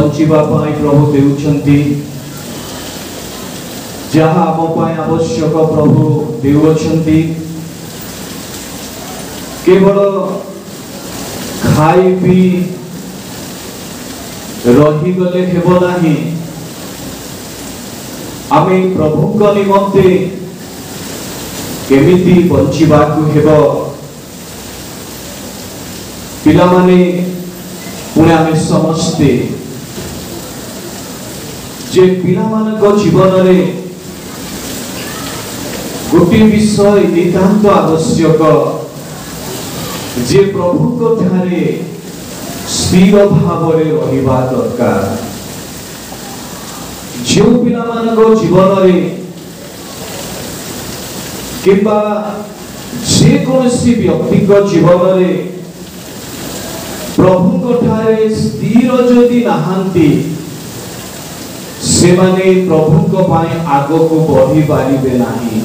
ବଞ୍ଚିବା ପାଇଁ ପ୍ରଭୁ ଦେଉଛନ୍ତି। ଯାହା ଆମ ପାଇଁ ଆବଶ୍ୟକ ପ୍ରଭୁ ଦେଉଅଛନ୍ତି। କେବଳ ଖାଇ ପିଇ ରହିଗଲେ ହେବ ନାହିଁ, ଆମେ ପ୍ରଭୁଙ୍କ ନିମନ୍ତେ କେମିତି ବଞ୍ଚିବାକୁ ହେବ। ପିଲାମାନେ, ପୁଣି ଆମେ ସମସ୍ତେ ଯେ ପିଲାମାନଙ୍କ ଜୀବନରେ ଗୋଟିଏ ବିଷୟ ନିତାନ୍ତ ଆବଶ୍ୟକ ଯେ ପ୍ରଭୁଙ୍କ ଠାରେ ସ୍ଥିର ଭାବରେ ରହିବା ଦରକାର। ଯେଉଁ ପିଲାମାନଙ୍କ ଜୀବନରେ କିମ୍ବା ଯେକୌଣସି ବ୍ୟକ୍ତିଙ୍କ ଜୀବନରେ ପ୍ରଭୁଙ୍କ ଠାରେ ସ୍ଥିର ଯଦି ନାହାନ୍ତି, ସେମାନେ ପ୍ରଭୁଙ୍କ ପାଇଁ ଆଗକୁ ବଢ଼ି ପାରିବେ ନାହିଁ।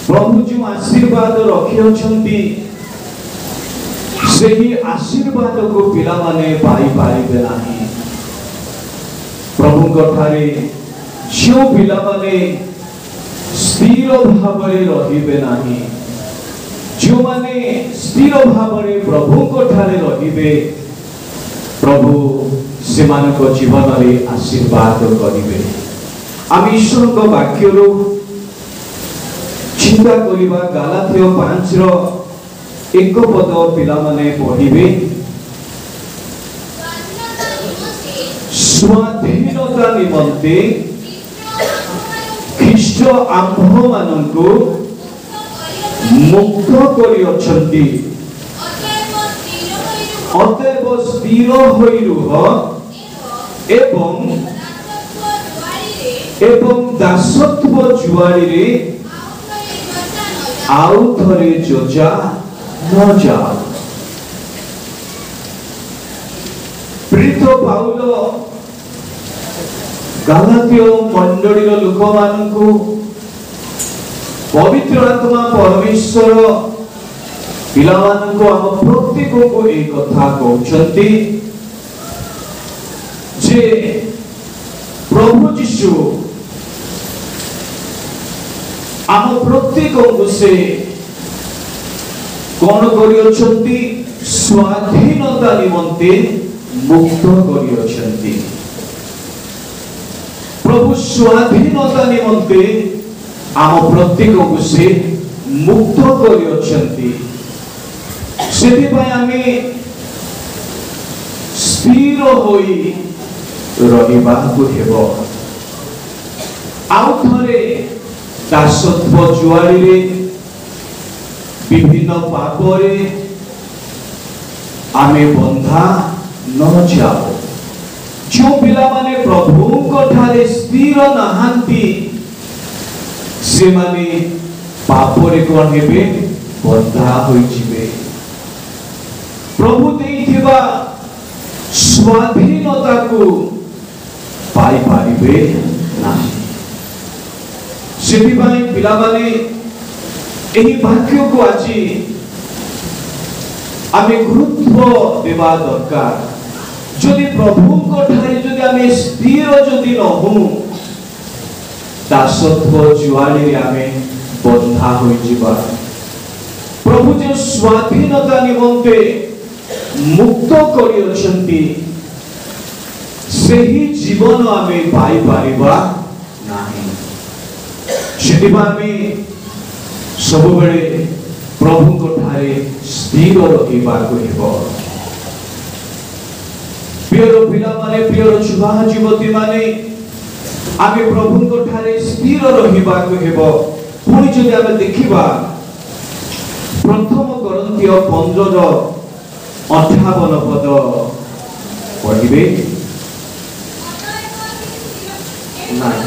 ପ୍ରଭୁ ଯେଉଁ ଆଶୀର୍ବାଦ ରଖିଅଛନ୍ତି, ସେହି ଆଶୀର୍ବାଦକୁ ପିଲାମାନେ ପାଇପାରିବେ ନାହିଁ। ପ୍ରଭୁଙ୍କ ଠାରେ ଯେଉଁ ପିଲାମାନେ ସ୍ଥିର ଭାବରେ ରହିବେ ନାହିଁ, ଯେଉଁମାନେ ସ୍ଥିର ଭାବରେ ପ୍ରଭୁଙ୍କ ଠାରେ ରହିବେ, ପ୍ରଭୁ ସେମାନଙ୍କ ଜୀବନରେ ଆଶୀର୍ବାଦ କରିବେ। ଆମେ ଈଶ୍ୱରଙ୍କ ବାକ୍ୟରୁ ଚିନ୍ତା କରିବା। ଗାଲାତୀୟ 5ର 1 ପଦ ପିଲାମାନେ ପଢ଼ିବେ। ସ୍ୱାଧୀନତା ନିମନ୍ତେ ଖ୍ରୀଷ୍ଟ ଆମ୍ଭମାନଙ୍କୁ ମୁକ୍ତ କରିଅଛନ୍ତି। ଅତଏବ ସ୍ଥିର ହୋଇ ରୁହ ଏବଂ ଦାସତ୍ୱ ଜୁଆଳିରେ ଆଉ ଥରେ ଯୋଜା ନ ଯାଅ। ପ୍ରେରିତ ପାଉଲ ଗାଲାତୀୟ ମଣ୍ଡଳୀର ଲୋକମାନଙ୍କୁ ପବିତ୍ର ଆତ୍ମା ପରମେଶ୍ୱର ପିଲାମାନଙ୍କୁ, ଆମ ପ୍ରତ୍ୟେକଙ୍କୁ ଏଇ କଥା କହୁଛନ୍ତି ଯେ ପ୍ରଭୁ ଯୀଶୁ ଆମ ପ୍ରତ୍ୟେକଙ୍କୁ ସେ କଣ କରିଅଛନ୍ତି? ସ୍ୱାଧୀନତା ନିମନ୍ତେ ମୁକ୍ତ କରିଅଛନ୍ତି। ପ୍ରଭୁ ସ୍ୱାଧୀନତା ନିମନ୍ତେ ଆମ ପ୍ରତ୍ୟେକଙ୍କୁ ସେ ମୁକ୍ତ କରିଅଛନ୍ତି। ସେଥିପାଇଁ ଆମେ ସ୍ଥିର ହୋଇ ରହିବାକୁ ହେବ। ଆଉ ଥରେ ଦାସତ୍ୱ ଜୁଆଳିରେ, ବିଭିନ୍ନ ପାପରେ ଆମେ ବନ୍ଧା ନ ଯାଉ। ଯେଉଁ ପିଲାମାନେ ପ୍ରଭୁଙ୍କ ଠାରେ ସ୍ଥିର ନାହାନ୍ତି, ସେମାନେ ପାପରେ କଣ ହେବେ? ବନ୍ଧା ହୋଇଯିବେ। ପ୍ରଭୁ ଦେଇଥିବା ସ୍ୱାଧୀନତାକୁ ପାଇପାରିବେ ନାହିଁ। ସେଥିପାଇଁ ପିଲାମାନେ, ଏହି ବାକ୍ୟକୁ ଆଜି ଆମେ ଗୁରୁତ୍ୱ ଦେବା ଦରକାର। ଯଦି ପ୍ରଭୁଙ୍କ ଠାରେ ଯଦି ଆମେ ସ୍ଥିର ଯଦି ନହଉ, ଦାସତ୍ୱ ଜୁଆଳିରେ ଆମେ ବନ୍ଧା ହୋଇଯିବା। ପ୍ରଭୁ ଯେଉଁ ସ୍ୱାଧୀନତା ନିମନ୍ତେ ମୁକ୍ତ କରିଅଛନ୍ତି, ସେହି ଜୀବନ ଆମେ ପାଇପାରିବା ନାହିଁ। ସେଥିପାଇଁ ଆମେ ସବୁବେଳେ ପ୍ରଭୁଙ୍କ ଠାରେ ସ୍ଥିର ରହିବାକୁ ହେବ। ପ୍ରିୟର ପିଲାମାନେ, ପ୍ରିୟର ଯୁବା ଯୁବତୀ ମାନେ, ଆମେ ପ୍ରଭୁଙ୍କ ଠାରେ ସ୍ଥିର ରହିବାକୁ ହେବ। ପୁଣି ଯଦି ଆମେ ଦେଖିବା, ପ୍ରଥମ କରିନ୍ଥୀୟ 15ର 58 ପଦ ପଢିବେ। ନାଇଁ,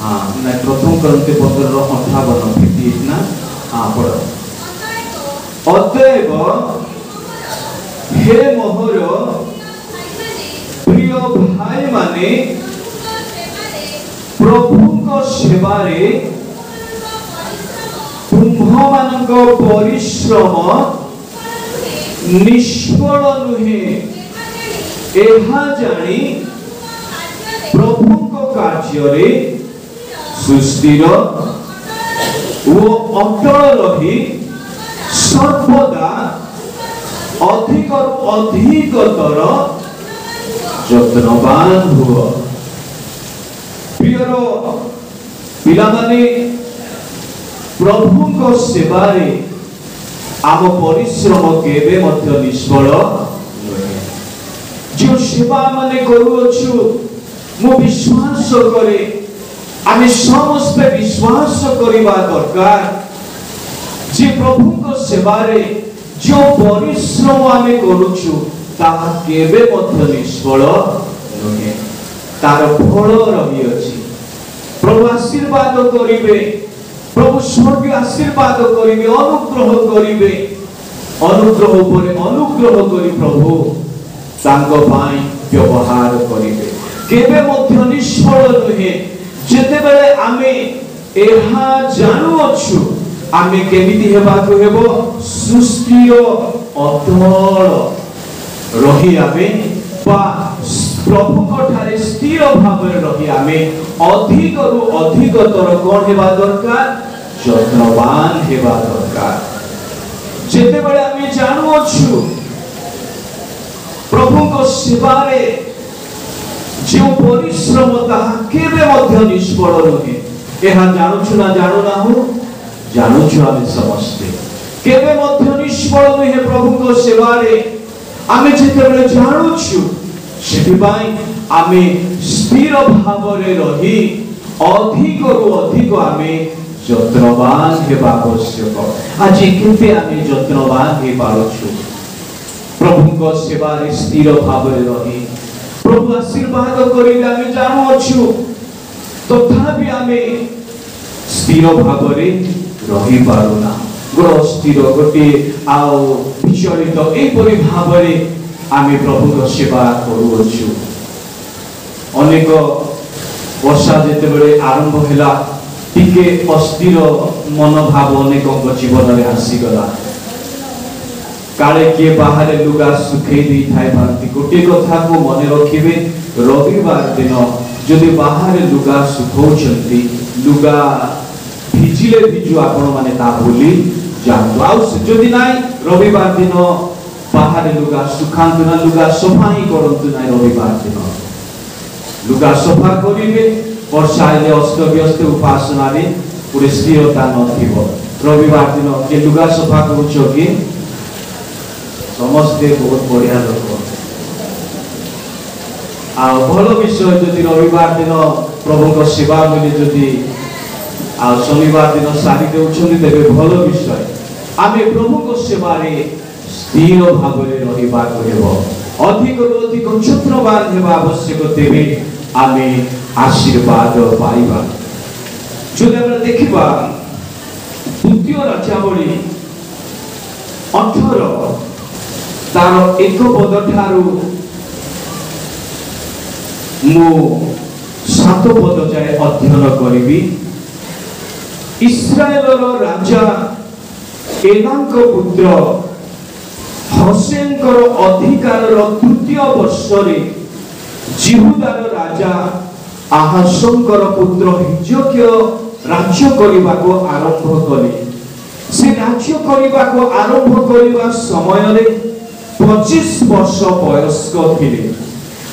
ହଁ, ନାଇଁ, ପ୍ରଥମ କରିନ୍ଥୀୟ 15ର 58, 58 ନା? ହଁ, ପଢ। ଅତଏବ ହେ ମୋହର ପ୍ରିୟ ଭାଇମାନେ, ପ୍ରଭୁଙ୍କ ସେବାରେ ତୁମ୍ଭମାନଙ୍କ ପରିଶ୍ରମ ନିଷ୍ଫଳ ନୁହେଁ। ଏହା ଜାଣି ପ୍ରଭୁଙ୍କ କାର୍ଯ୍ୟରେ ସୁସ୍ଥିର ଓ ଅଟଳ ରହି ସର୍ବଦା ଅଧିକରୁ ଅଧିକତର ଯତ୍ନବାନ ହୁଅ। ପ୍ରିୟର ପିଲାମାନେ, ପ୍ରଭୁଙ୍କ ସେବାରେ ଆମ ପରିଶ୍ରମ କେବେ ମଧ୍ୟ ନିଷ୍ଫଳ ନୁହେଁ। ଯେଉଁ ସେବା ମାନେ କରୁଅଛୁ, ମୁଁ ବିଶ୍ୱାସ କରେ, ଆମେ ସମସ୍ତେ ବିଶ୍ୱାସ କରିବା ଦରକାର ଯେ ପ୍ରଭୁଙ୍କ ସେବାରେ ଯେଉଁ ପରିଶ୍ରମ ଆମେ କରୁଛୁ, ତାହା କେବେ ମଧ୍ୟ ନିଷ୍ଫଳ ନୁହେଁ। ତାର ଫଳ ରହିଅଛି। ପ୍ରଭୁ ଆଶୀର୍ବାଦ କରିବେ, ପ୍ରଭୁ ସ୍ୱର୍ଗୀୟ ଆଶୀର୍ବାଦ କରିବେ, ଅନୁଗ୍ରହ କରିବେ। ଅନୁଗ୍ରହ ଉପରେ ଅନୁଗ୍ରହ କରି ପ୍ରଭୁ ତାଙ୍କ ପାଇଁ ବ୍ୟବହାର କରିବେ। କେବେ ମଧ୍ୟ ନିଷ୍ଫଳ ନୁହେଁ। ଯେତେବେଳେ ଆମେ ଏହା ଜାଣୁଅଛୁ, ଆମେ କେମିତି ହେବାକୁ ହେବ? ସୁସ୍ଥିର, ଅଟଳ ରହି ଆମେ ବା ପ୍ରଭୁଙ୍କ ଠାରେ ସ୍ଥିର ଭାବରେ ରହି ଆମେ ଅଧିକରୁ ଅଧିକତର କଣ ହେବା ଦରକାର? ଯତ୍ନବାନ ହେବା ଦରକାର। ଯେତେବେଳେ ଆମେ ଜାଣୁଅଛୁ ପ୍ରଭୁଙ୍କ ସେବାରେ ଯେଉଁ ପରିଶ୍ରମ, ତାହା କେବେ ମଧ୍ୟ ନିଷ୍ଫଳ ନୁହେଁ। ଏହା ଜାଣୁଛୁ ନା ଜାଣୁନାହୁଁ? ଜାଣୁଛୁ ଆମେ ସମସ୍ତେ। କେବେ ମଧ୍ୟ ନିଷ୍ଫଳ ନୁହେଁ ପ୍ରଭୁଙ୍କ ସେବାରେ। ଆମେ ଯେତେବେଳେ ଜାଣୁଛୁ, ସେଥିପାଇଁ ଆମେ ସ୍ଥିର ଭାବରେ ରହି ଅଧିକରୁ ଅଧିକ ଆମେ ଯତ୍ନବାନ ହେବା ଆବଶ୍ୟକ। ଆଜି କେତେ ଆମେ ଯତ୍ନବାନ ହେଇପାରୁଛୁ ପ୍ରଭୁଙ୍କ ସେବାରେ ସ୍ଥିର ଭାବରେ ରହି? ପ୍ରଭୁ ଆଶୀର୍ବାଦ କରିଲେ ଆମେ ଜାଣୁଅଛୁ, ତଥାପି ଆମେ ସ୍ଥିର ଭାବରେ ରହିପାରୁନା। ଗୋଟେ ଅସ୍ଥିର, ଗୋଟିଏ ଆଉ ବିଚଳିତ, ଏହିପରି ଭାବରେ ଆମେ ପ୍ରଭୁଙ୍କ ସେବା କରୁଅଛୁ। ଅନେକ ବର୍ଷା ଯେତେବେଳେ ଆରମ୍ଭ ହେଲା, ଟିକେ ଅସ୍ଥିର ମନୋଭାବ ଅନେକଙ୍କ ଜୀବନରେ ଆସିଗଲା। କାଳେ କିଏ ବାହାରେ ଲୁଗା ଶୁଖେଇ ଦେଇଥାଇ ପାରନ୍ତି। ଗୋଟିଏ କଥାକୁ ମନେ ରଖିବେ, ରବିବାର ଦିନ ଯଦି ବାହାରେ ଲୁଗା ଶୁଖାଉଛନ୍ତି, ଲୁଗା ଭିଜିଲେ ଭିଜୁ, ଆପଣମାନେ ତା ଭୁଲି ଯାଆନ୍ତୁ। ଆଉ ଯଦି ନାହିଁ, ରବିବାର ଦିନ ବାହାରେ ଲୁଗା ଶୁଖାନ୍ତୁ ନା, ଲୁଗା ସଫା ହିଁ କରନ୍ତୁ ନାହିଁ। ରବିବାର ଦିନ ଲୁଗା ସଫା କରିବେ, ବର୍ଷା ହେଲେ ଅସ୍ତବ୍ୟସ୍ତ, ଉପାସନାରେ ଗୋଟେ ସ୍ଥିରତା ନଥିବ। ରବିବାର ଦିନ କିଏ ଲୁଗା ସଫା କରୁଛ କି? ସମସ୍ତେ ବହୁତ ବଢିଆ ଲୋକ ଆଉ ଭଲ ବିଷୟ। ଯଦି ରବିବାର ଦିନ ପ୍ରଭୁଙ୍କ ସେବା ବୋଲି ଯଦି ଆଉ ଶନିବାର ଦିନ ସାରି ଦେଉଛନ୍ତି, ତେବେ ଭଲ ବିଷୟ। ଆମେ ପ୍ରଭୁଙ୍କ ସେବାରେ ସ୍ଥିର ଭାବରେ ରହିବାକୁ ହେବ, ଅଧିକରୁ ଅଧିକ ଯତ୍ନବାନ ହେବା ଆବଶ୍ୟକ, ତେବେ ଆମେ ଆଶୀର୍ବାଦ ପାଇବା। ଯଦି ଆମେ ଦେଖିବା ଦ୍ୱିତୀୟ ରାଜାବଳୀ 18 ତାର 1 ପଦ ଠାରୁ ମୁଁ 7 ପଦ ଯାଏ ଅଧ୍ୟୟନ କରିବି। ଇସ୍ରାଏଲର ରାଜା ଏଲାଙ୍କ ପୁତ୍ର ହୋଶେୟଙ୍କର ଅଧିକାରର ତୃତୀୟ ବର୍ଷରେ ଯିହୁଦାର ରାଜା ଆହାସଙ୍କର ପୁତ୍ର ହିଜକିୟ ରାଜ୍ୟ କରିବାକୁ ଆରମ୍ଭ କଲେ। ସେ ରାଜ୍ୟ କରିବାକୁ ଆରମ୍ଭ କରିବା ସମୟରେ 25 ବର୍ଷ ବୟସ୍କ ଥିଲେ,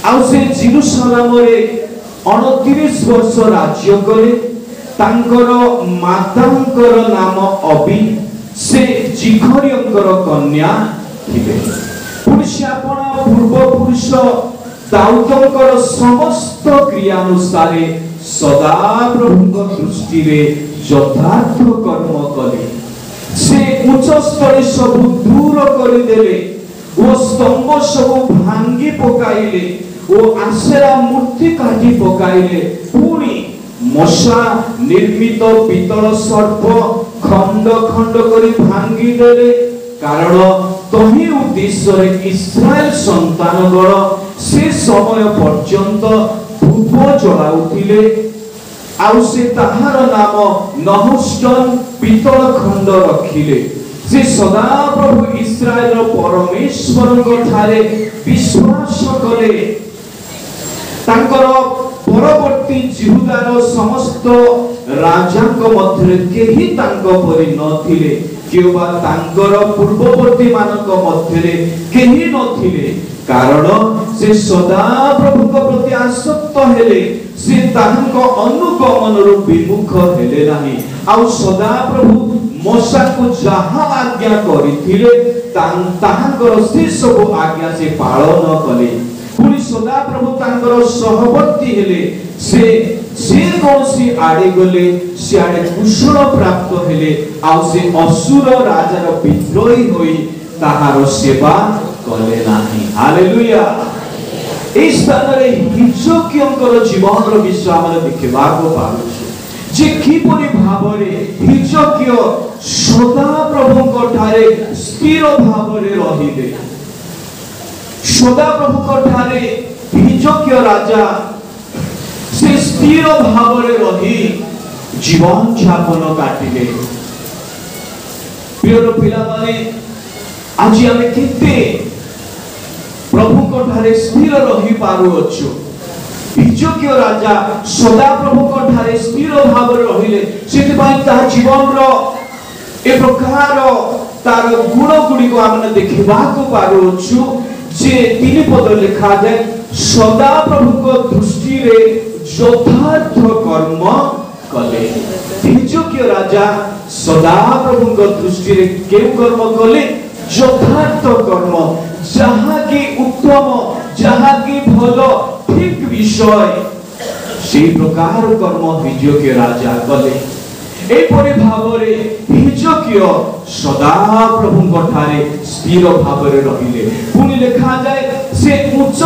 ଆଉ ସେ ଜିରୁସାଲାମରେ 29 ବର୍ଷ ରାଜ୍ୟ କଲେ। ତାଙ୍କର ମାତାଙ୍କର ନାମ ଅବି, ସେ ଜିଖରିୟଙ୍କର କନ୍ୟା ଥିଲେ। ପୁଣି ସେ ଆପଣା ପୂର୍ବପୁରୁଷ ଦାଉଦଙ୍କର ସମସ୍ତ କ୍ରିୟାନୁସାରେ ସଦାପ୍ରଭୁଙ୍କ ଦୃଷ୍ଟିରେ ଯଥାର୍ଥ କର୍ମ କଲେ। ସେ ଉଚ୍ଚସ୍ଥଳୀ ସବୁ ଦୂର କରିଦେଲେ ଓ ସ୍ତମ୍ଭ ସବୁ ଭାଙ୍ଗି ପକାଇଲେ ଓ ଆଶେରା ମୂର୍ତ୍ତି କାଟି ପକାଇଲେ। ପୁଣି ମୋଶା ନିର୍ମିତ ପିତ୍ତଳ ସର୍ପ ଖଣ୍ଡ ଖଣ୍ଡ କରି ଭାଙ୍ଗିଦେଲେ, କାରଣ ତହିଁ ଉଦ୍ଦେଶ୍ୟରେ ଇସ୍ରାଏଲ ସନ୍ତାନଗଣ ସେ ସମୟ ପର୍ଯ୍ୟନ୍ତ ଧୂପ ଜଳାଉଥିଲେ। ଆଉ ସେ ତାହାର ନାମ ନହୁଷ୍ଟନ ପିତ୍ତଳ ଖଣ୍ଡ ରଖିଲେ। ସେ ସଦାପ୍ରଭୁ ଇସ୍ରାଏଲର ପରମେଶ୍ୱରଙ୍କ ଠାରେ ବିଶ୍ୱାସ କଲେ। କଲେ। ତାଙ୍କର ପରବର୍ତ୍ତୀ ଯିହୁଦାର ସମସ୍ତ ରାଜାଙ୍କ ମଧ୍ୟରେ କେହି ତାଙ୍କ ପରି ନଥିଲେ, କିମ୍ବା ତାଙ୍କର ପୂର୍ବବର୍ତ୍ତୀ ମାନଙ୍କ ମଧ୍ୟରେ କେହି ନଥିଲେ, କାରଣ ସେ ସଦାପ୍ରଭୁଙ୍କ ପ୍ରତି ଆସକ୍ତ ହେଲେ। ସେ ତାହାଙ୍କ ଅନୁଗମନରୁ ବିମୁଖ ହେଲେ ନାହିଁ। ଆଉ ସଦାପ୍ରଭୁ ମୋଶାଙ୍କୁ ଯାହା ଆଜ୍ଞା କରିଥିଲେ, ତାହାଙ୍କର ସେ ସବୁ ଆଜ୍ଞା ସେ ପାଳନ କଲେ। ପୁଣି ସଦାପ୍ରଭୁ ତାଙ୍କର ସହବର୍ତ୍ତୀ ହେଲେ। ସେ ଯେକୌଣସି ଆଡ଼େ ଗଲେ, ସିଆଡ଼େ କୁଶଳ ପ୍ରାପ୍ତ ହେଲେ। ଆଉ ସେ ଅଶୂର ରାଜାର ବିଦ୍ରୋହୀ ହୋଇ ତାହାର ସେବା କଲେ ନାହିଁ। ହାଲେଲୁୟା। ଏହି ସ୍ଥାନରେ ହିଜକିୟଙ୍କର ଜୀବନର ବିଷୟ ଆମେ ଦେଖିବାକୁ ପାରୁଛୁ ଯେ କିପରି ଭାବରେ ହିଜକିୟ ସଦାପ୍ରଭୁଙ୍କ ଠାରେ ସ୍ଥିର ଭାବରେ ରହିଲେ। ସଦାପ୍ରଭୁଙ୍କ ଠାରେ ହିଜକିୟ ରାଜା ସେ ସ୍ଥିର ଭାବରେ ରହି ଜୀବନ ଯାପନ କାଟିଲେ। ପ୍ରିୟ ପିଲାମାନେ, ଆଜି ଆମେ କେତେ ପ୍ରଭୁଙ୍କ ଠାରେ ସ୍ଥିର ରହିପାରୁଅଛୁ? ହିଜକିୟ ରାଜା ସଦାପ୍ରଭୁଙ୍କ ଠାରେ ସ୍ଥିର ଭାବରେ ରହିଲେ। ସେଥିପାଇଁ ତାହା ଜୀବନର ଏ ପ୍ରକାର ତାର ଗୁଣ ଗୁଡ଼ିକ ଆମେ ଦେଖିବାକୁ ପାରୁଅଛୁ ଯେ 3 ପଦ ଲେଖାଯାଏ, ସଦାପ୍ରଭୁଙ୍କ ଦୃଷ୍ଟିରେ ଯଥାର୍ଥ କର୍ମ କଲେ। ହିଜକିୟ ରାଜା ସଦାପ୍ରଭୁଙ୍କ ଦୃଷ୍ଟିରେ କେଉଁ କର୍ମ କଲେ? ଯଥାର୍ଥ କର୍ମ, ଯାହାକି ଉତ୍ତମ, ଯାହାକି ଭଲ, ଠିକ ବିଷୟ, ସେଇ ପ୍ରକାର କର୍ମ ହିଜକିୟ ରାଜା କଲେ। ଏପରି ଭାବରେ ହିଜକିୟ ସଦାପ୍ରଭୁଙ୍କ ଠାରେ ସ୍ଥିର ଭାବରେ ରହିଲେ। ପୁଣି ଲେଖାଯାଏ, ସେ ଉଚ୍ଚ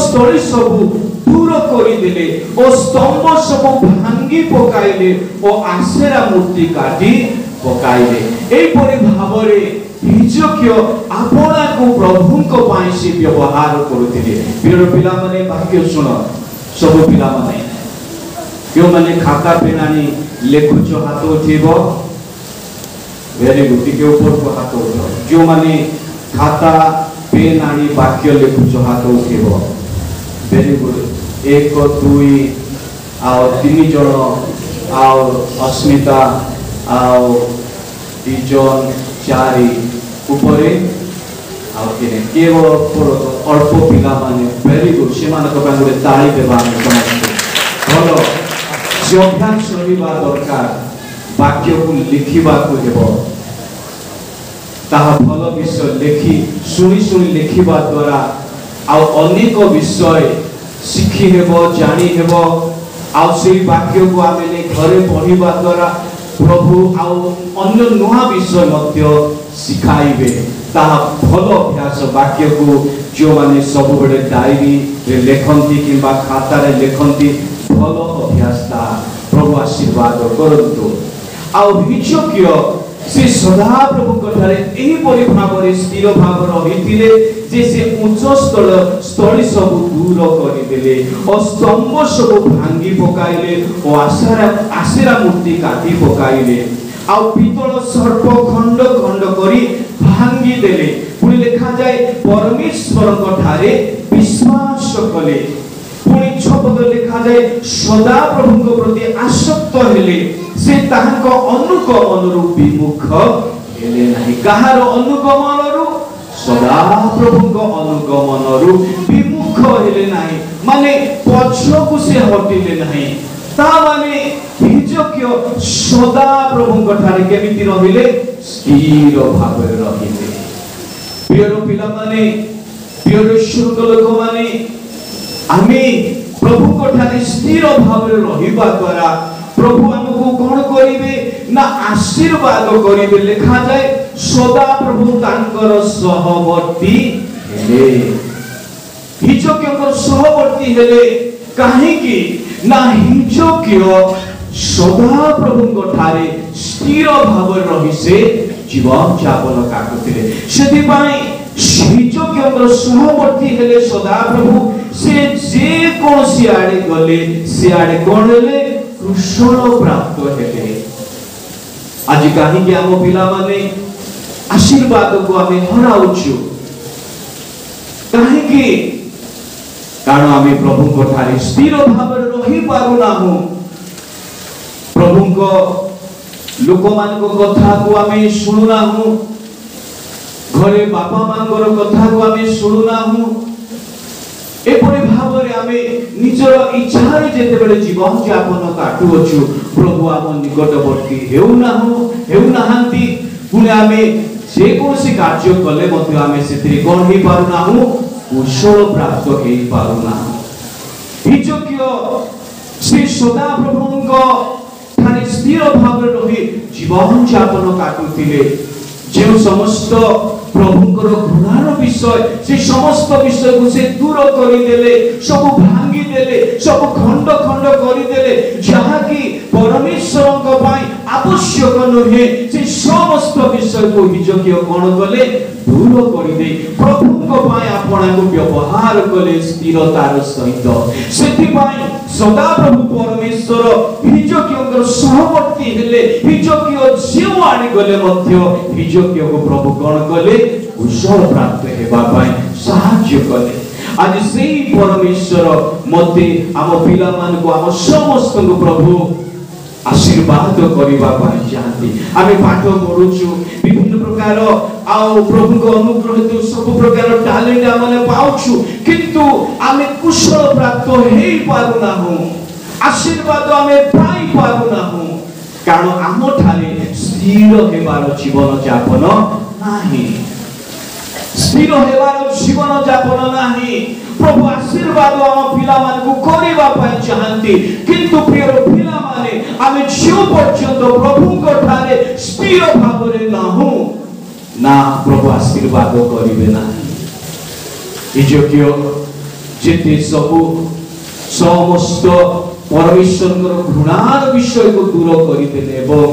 ସ୍ଥଳୀ ସବୁ ଦୂର କରିଦେଲେ ଓ ସ୍ତମ୍ଭ ସବୁ ଭାଙ୍ଗି ପକାଇଲେ ଓ ଆଶେରା ମୂର୍ତ୍ତି କାଟି ପକାଇଲେ। ଏହିପରି ଭାବରେ ହିଜକିୟ ଆପଣାକୁ ପ୍ରଭୁଙ୍କ ପାଇଁ ସେ ବ୍ୟବହାର କରୁଥିଲେ। ପ୍ରିୟ ପିଲାମାନେ, ବାକ୍ୟ ଶୁଣ। ସବୁ ପିଲାମାନେ, ଯେଉଁମାନେ ଖାତା ପେନ୍ ଆଣି ଲେଖୁଛ, ହାତ ଉଠେଇବ। ଭେରି ଗୁଡ୍, ଟିକେ ଉପରକୁ ହାତ ଉଠ। ଯେଉଁମାନେ ଖାତା ପେନ୍ ଆଣି ବାକ୍ୟ ଲେଖୁଛ, ହାତ ଉଠେଇବ। Very good. 1, 2 ଆଉ 3 ଜଣ, ଆଉ ଅସ୍ମିତା ଆଉ 2 ଜଣ, 4 ଉପରେ ଆଉ କିଏ? କେବଳ ଅଳ୍ପ ପିଲାମାନେ। ଭେରି ଗୁଡ୍, ସେମାନଙ୍କ ପାଇଁ ଗୋଟେ ତାଳି ଦେବା ଆମେ ସମସ୍ତେ। ଭଲ, ସେ ଅଭ୍ୟାସ ରହିବା ଦରକାର, ବାକ୍ୟକୁ ଲେଖିବାକୁ ହେବ। ତାହା ଭଲ ବିଷୟ। ଲେଖି ଶୁଣି ଶୁଣି ଲେଖିବା ଦ୍ୱାରା ଆଉ ଅନେକ ବିଷୟ ଶିଖି ହେବ, ଜାଣି ହେବ। ଆଉ ସେଇ ବାକ୍ୟକୁ ଆମେ ନେଇ ଘରେ ପଢ଼ିବା ଦ୍ୱାରା ପ୍ରଭୁ ଆଉ ଅନ୍ୟ ନୂଆ ବିଷୟ ମଧ୍ୟ ଶିଖାଇବେ। ତାହା ଭଲ ଅଭ୍ୟାସ। ବାକ୍ୟକୁ ଯେଉଁମାନେ ସବୁବେଳେ ଡାଏରୀରେ ଲେଖନ୍ତି କିମ୍ବା ଖାତାରେ ଲେଖନ୍ତି, ଭଲ ଅଭ୍ୟାସ ତାହା। ପ୍ରଭୁ ଆଶୀର୍ବାଦ କରନ୍ତୁ। ଆଉ ହିଜକିୟ ସେ ସଦାପ୍ରଭୁଙ୍କ ଠାରେ ଏହିପରି ଭାବରେ ସ୍ଥିର ଭାବ ରହିଥିଲେ ଯେ ସେ ଉଚ୍ଚ ସ୍ଥଳୀ ସବୁ ଦୂର କରିଦେଲେ ଓ ସ୍ତମ୍ଭ ସବୁ ଭାଙ୍ଗି ପକାଇଲେ ଓ ଆଶେରା ମୂର୍ତ୍ତି କାଟି ପକାଇଲେ ଆଉ ପିତ୍ତଳ ସର୍ପ ଖଣ୍ଡ ଖଣ୍ଡ କରି ଭାଙ୍ଗି ଦେଲେ। ପୁଣି ଲେଖାଯାଏ, ପରମେଶ୍ୱରଙ୍କ ଠାରେ ବିଶ୍ୱାସ କଲେ। ପୁଣି 6 ପଦ ଲେଖାଯାଏ, ସଦାପ୍ରଭୁଙ୍କ ପ୍ରତି ଆସକ୍ତ ହେଲେ, ସେ ତାହାଙ୍କ ଅନୁଗମନରୁ ବିମୁଖ ହେଲେ ନାହିଁ। କାହାର ଅନୁଗମନରୁ? ସଦାପ୍ରଭୁଙ୍କ ଅନୁଗମନରୁ ବିମୁଖ ହେଲେ ନାହିଁ, ମାନେ ପଛକୁ ସେ ହଟିଲେ ନାହିଁ। ତା ମାନେ ହିଜକିୟ ସଦାପ୍ରଭୁଙ୍କ ଠାରେ କେମିତି ରହିଲେ? ସ୍ଥିର ଭାବରେ ରହିଲେ। ପ୍ରିୟ ପିଲାମାନେ, ପ୍ରିୟ ଈଶ୍ୱରଙ୍କ ଲୋକମାନେ, ଆମେ ପ୍ରଭୁଙ୍କ ଠାରେ ସ୍ଥିର ଭାବରେ ରହିବା ଦ୍ୱାରା ପ୍ରଭୁ ଆମକୁ କଣ କରିବେ ନା ଆଶୀର୍ବାଦ କରିବେ। ଲେଖାଯାଏ, ସଦାପ୍ରଭୁ ତାଙ୍କର ସହବର୍ତ୍ତୀ ହେଲେ। ହିଜକିୟଙ୍କର ସହବର୍ତ୍ତୀ ହେଲେ କାହିଁକି ନା ହିଜକିୟ ସଦାପ୍ରଭୁଙ୍କ ଠାରେ ସ୍ଥିର ଭାବରେ ରହି ସେ ଜୀବନ ଯାପନ କାଟୁଥିଲେ। ସେଥିପାଇଁ ହିଜକିୟଙ୍କର ସହବର୍ତ୍ତୀ ହେଲେ ସଦାପ୍ରଭୁ। ସେ ଯେକୌଣସି ଆଡ଼େ ଗଲେ, ସିଆଡ଼େ କଣ ହେଲେ? କୃଷଣ ପ୍ରାପ୍ତ ହେଲେ। ଆଜି କାହିଁକି ଆମ ପିଲାମାନେ ଆଶୀର୍ବାଦକୁ ଆମେ ହରାଉଛୁ? କାହିଁକି? କାହିଁକି? କାରଣ ଆମେ ପ୍ରଭୁଙ୍କ ଠାରେ ସ୍ଥିର ଭାବରେ ରହିପାରୁନାହୁଁ। ପ୍ରଭୁଙ୍କ ଲୋକମାନଙ୍କ କଥାକୁ ଆମେ ଶୁଣୁନାହୁଁ, ଘରେ ବାପା ମାଙ୍କର କଥାକୁ ଆମେ ଶୁଣୁନାହୁଁ। ଏପରି ଭାବରେ ଆମେ ନିଜର ଇଚ୍ଛାରେ ଯେତେବେଳେ ଜୀବନ ଯାପନ କାଟୁଅଛୁ, ପ୍ରଭୁ ଆମ ନିକଟବର୍ତ୍ତୀ ହେଉନାହାନ୍ତି। ପୁଣି ଆମେ ଯେକୌଣସି କାର୍ଯ୍ୟ କଲେ ମଧ୍ୟ ଆମେ ସେଥିରେ କଣ ହେଇପାରୁନାହୁଁ? କୁଶଳ ପ୍ରାପ୍ତ ହେଇପାରୁନାହୁଁ। ହିଜକିୟ ସେ ସଦାପ୍ରଭୁଙ୍କ ଠାରେ ସ୍ଥିର ଭାବରେ ରହି ଜୀବନ ଯାପନ କାଟୁଥିଲେ। ଯେଉଁ ସମସ୍ତ ପ୍ରଭୁଙ୍କର ଘୃଣାର ବିଷୟ, ସେ ସମସ୍ତ ବିଷୟକୁ ସେ ଦୂର କରିଦେଲେ, ସବୁ ଭାଙ୍ଗିଦେଲେ, ସବୁ ଖଣ୍ଡ ଖଣ୍ଡ କରିଦେଲେ। ଯାହାକି ପରମେଶ୍ୱରଙ୍କ ପାଇଁ ଆବଶ୍ୟକ ନୁହେଁ, ସେ ସମସ୍ତ ବିଷୟକୁ ହିଜକିୟ କଣ କଲେ? ଦୂର କରିଦେଇ ପ୍ରଭୁଙ୍କ ପାଇଁ ଆପଣଙ୍କୁ ବ୍ୟବହାର କଲେ ସ୍ଥିରତାର ସହିତ। ସେଥିପାଇଁ ସଦାପ୍ରଭୁ ପରମେଶ୍ୱର ହିଜକିୟଙ୍କର ସହବର୍ତ୍ତୀ ହେଲେ। ହିଜକିୟ ଯେଉଁଆଡ଼େ ଗଲେ ମଧ୍ୟ ହିଜକିୟକୁ ପ୍ରଭୁ କଣ କଲେ? କୁଶଳ ପ୍ରାପ୍ତ ହେବା ପାଇଁ ସାହାଯ୍ୟ କଲେ। ଆଜି ସେଇ ପରମେଶ୍ୱର ମତେ, ଆମ ପିଲାମାନଙ୍କୁ, ଆମ ସମସ୍ତଙ୍କୁ ପ୍ରଭୁ ଆଶୀର୍ବାଦ କରିବା ପାଇଁ ଚାହାନ୍ତି। ଆମେ ପାଠ ପଢୁଛୁ ବିଭିନ୍ନ ପ୍ରକାର, ଆଉ ପ୍ରଭୁଙ୍କ ଅନୁଗ୍ରହ ହେତୁ ସବୁ ପ୍ରକାର ଟ୍ୟାଲେଣ୍ଟ ଆମେ ପାଉଛୁ, କିନ୍ତୁ ଆମେ କୁଶଳ ପ୍ରାପ୍ତ ହେଇପାରୁନାହୁଁ, ଆଶୀର୍ବାଦ ଆମେ ପାଇପାରୁନାହୁଁ, କାରଣ ଆମ ଠାରେ ସ୍ଥିର ହେବାର ଜୀବନ ଯାପନ ନାହିଁ। ସ୍ଥିର ହେବାର ଜୀବନ ଯାପନ ନାହିଁ। ପ୍ରଭୁ ଆଶୀର୍ବାଦ ଆମ ପିଲାମାନଙ୍କୁ କରିବା ପାଇଁ ଚାହାନ୍ତି, କିନ୍ତୁ ପ୍ରିୟ ପିଲାମାନେ, ଆମେ ଯେଉଁ ପର୍ଯ୍ୟନ୍ତ ପ୍ରଭୁଙ୍କ ଠାରେ ସ୍ଥିର ଭାବରେ ନାହୁଁ ନା, ପ୍ରଭୁ ଆଶୀର୍ବାଦ କରିବେ ନାହିଁ। ହିଜକିୟ ଯେତେ ସବୁ ସମସ୍ତ ପରମେଶ୍ୱରଙ୍କର ଘୃଣାର ବିଷୟକୁ ଦୂର କରିଦେଲେ ଏବଂ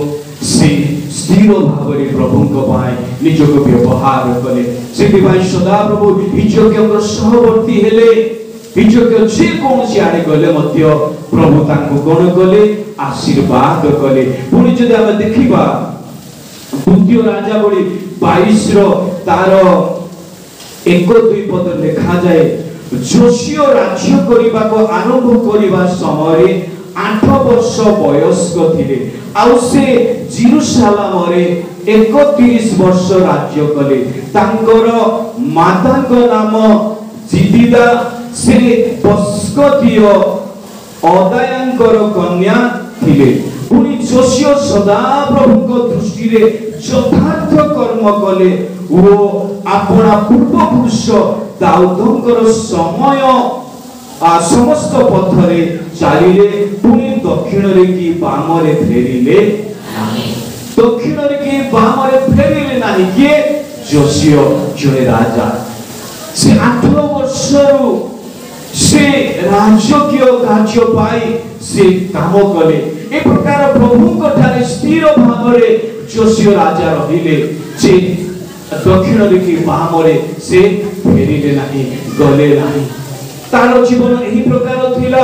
ସେ ସ୍ଥିର ଭାବରେ ପ୍ରଭୁଙ୍କ ପାଇଁ ନିଜକୁ ବ୍ୟବହାର କଲେ। ସେଥିପାଇଁ ସଦାପ୍ରଭୁ ହିଜକିୟଙ୍କର ସହବର୍ତ୍ତୀ ହେଲେ। ହିଜକିୟ ଯେକୌଣସି ଆଡ଼େ ଗଲେ ମଧ୍ୟ ପ୍ରଭୁ ତାଙ୍କୁ କଣ କଲେ? ଆଶୀର୍ବାଦ କଲେ। ପୁଣି ଯଦି ଆମେ ଦେଖିବା ଦ୍ୱିତୀୟ ରାଜାବଳୀ 22ର ତାର 1-2 ପଦ ଲେଖାଯାଏ, ଯୋଶୀୟ ରାଜ୍ୟ କରିବାକୁ ଆରମ୍ଭ କରିବା ସମୟରେ 8 ବର୍ଷ ବୟସ୍କ ଥିଲେ, ଆଉ ସେ ଜିରୁସାଲାମରେ 31 ବର୍ଷ ରାଜ୍ୟ କଲେ। ତାଙ୍କର ମାତାଙ୍କ ନାମ ଜିଦିଦା, ସେ ବସ୍କତୀୟ ଅଦାୟାଙ୍କର କନ୍ୟା ଥିଲେ। ପୁଣି ଯୋଶୀୟ ସଦାପ୍ରଭୁଙ୍କ ଦୃଷ୍ଟିରେ ଯଥାର୍ଥ କର୍ମ କଲେ ଓ ଆପଣା ପୂର୍ବପୁରୁଷ ଦାଉଦଙ୍କର ସମୟ ସମସ୍ତ ପଥରେ ଚାଲିଲେ, ପୁଣି ଦକ୍ଷିଣରେ କି ବାମରେ ଫେରିଲେ ନାହିଁ। ଦକ୍ଷିଣରେ କି ବାମରେ ଫେରିଲେ ନାହିଁ। କିଏ? ଯୋଶୀୟ ଜଣେ ରାଜା। ସେ 8 ବର୍ଷରୁ ସେ ରାଜକୀୟ କାର୍ଯ୍ୟ ପାଇ ସେ କାମ କଲେ। ଏ ପ୍ରକାର ପ୍ରଭୁଙ୍କ ଠାରେ ସ୍ଥିର ଭାବରେ ଯୋଶୀୟ ରାଜା ରହିଲେ ଯେ ଦକ୍ଷିଣରେ କି ବାମରେ ସେ ଫେରିଲେ ନାହିଁ, ଗଲେ ନାହିଁ। ତାର ଜୀବନ ଏହି ପ୍ରକାର ଥିଲା।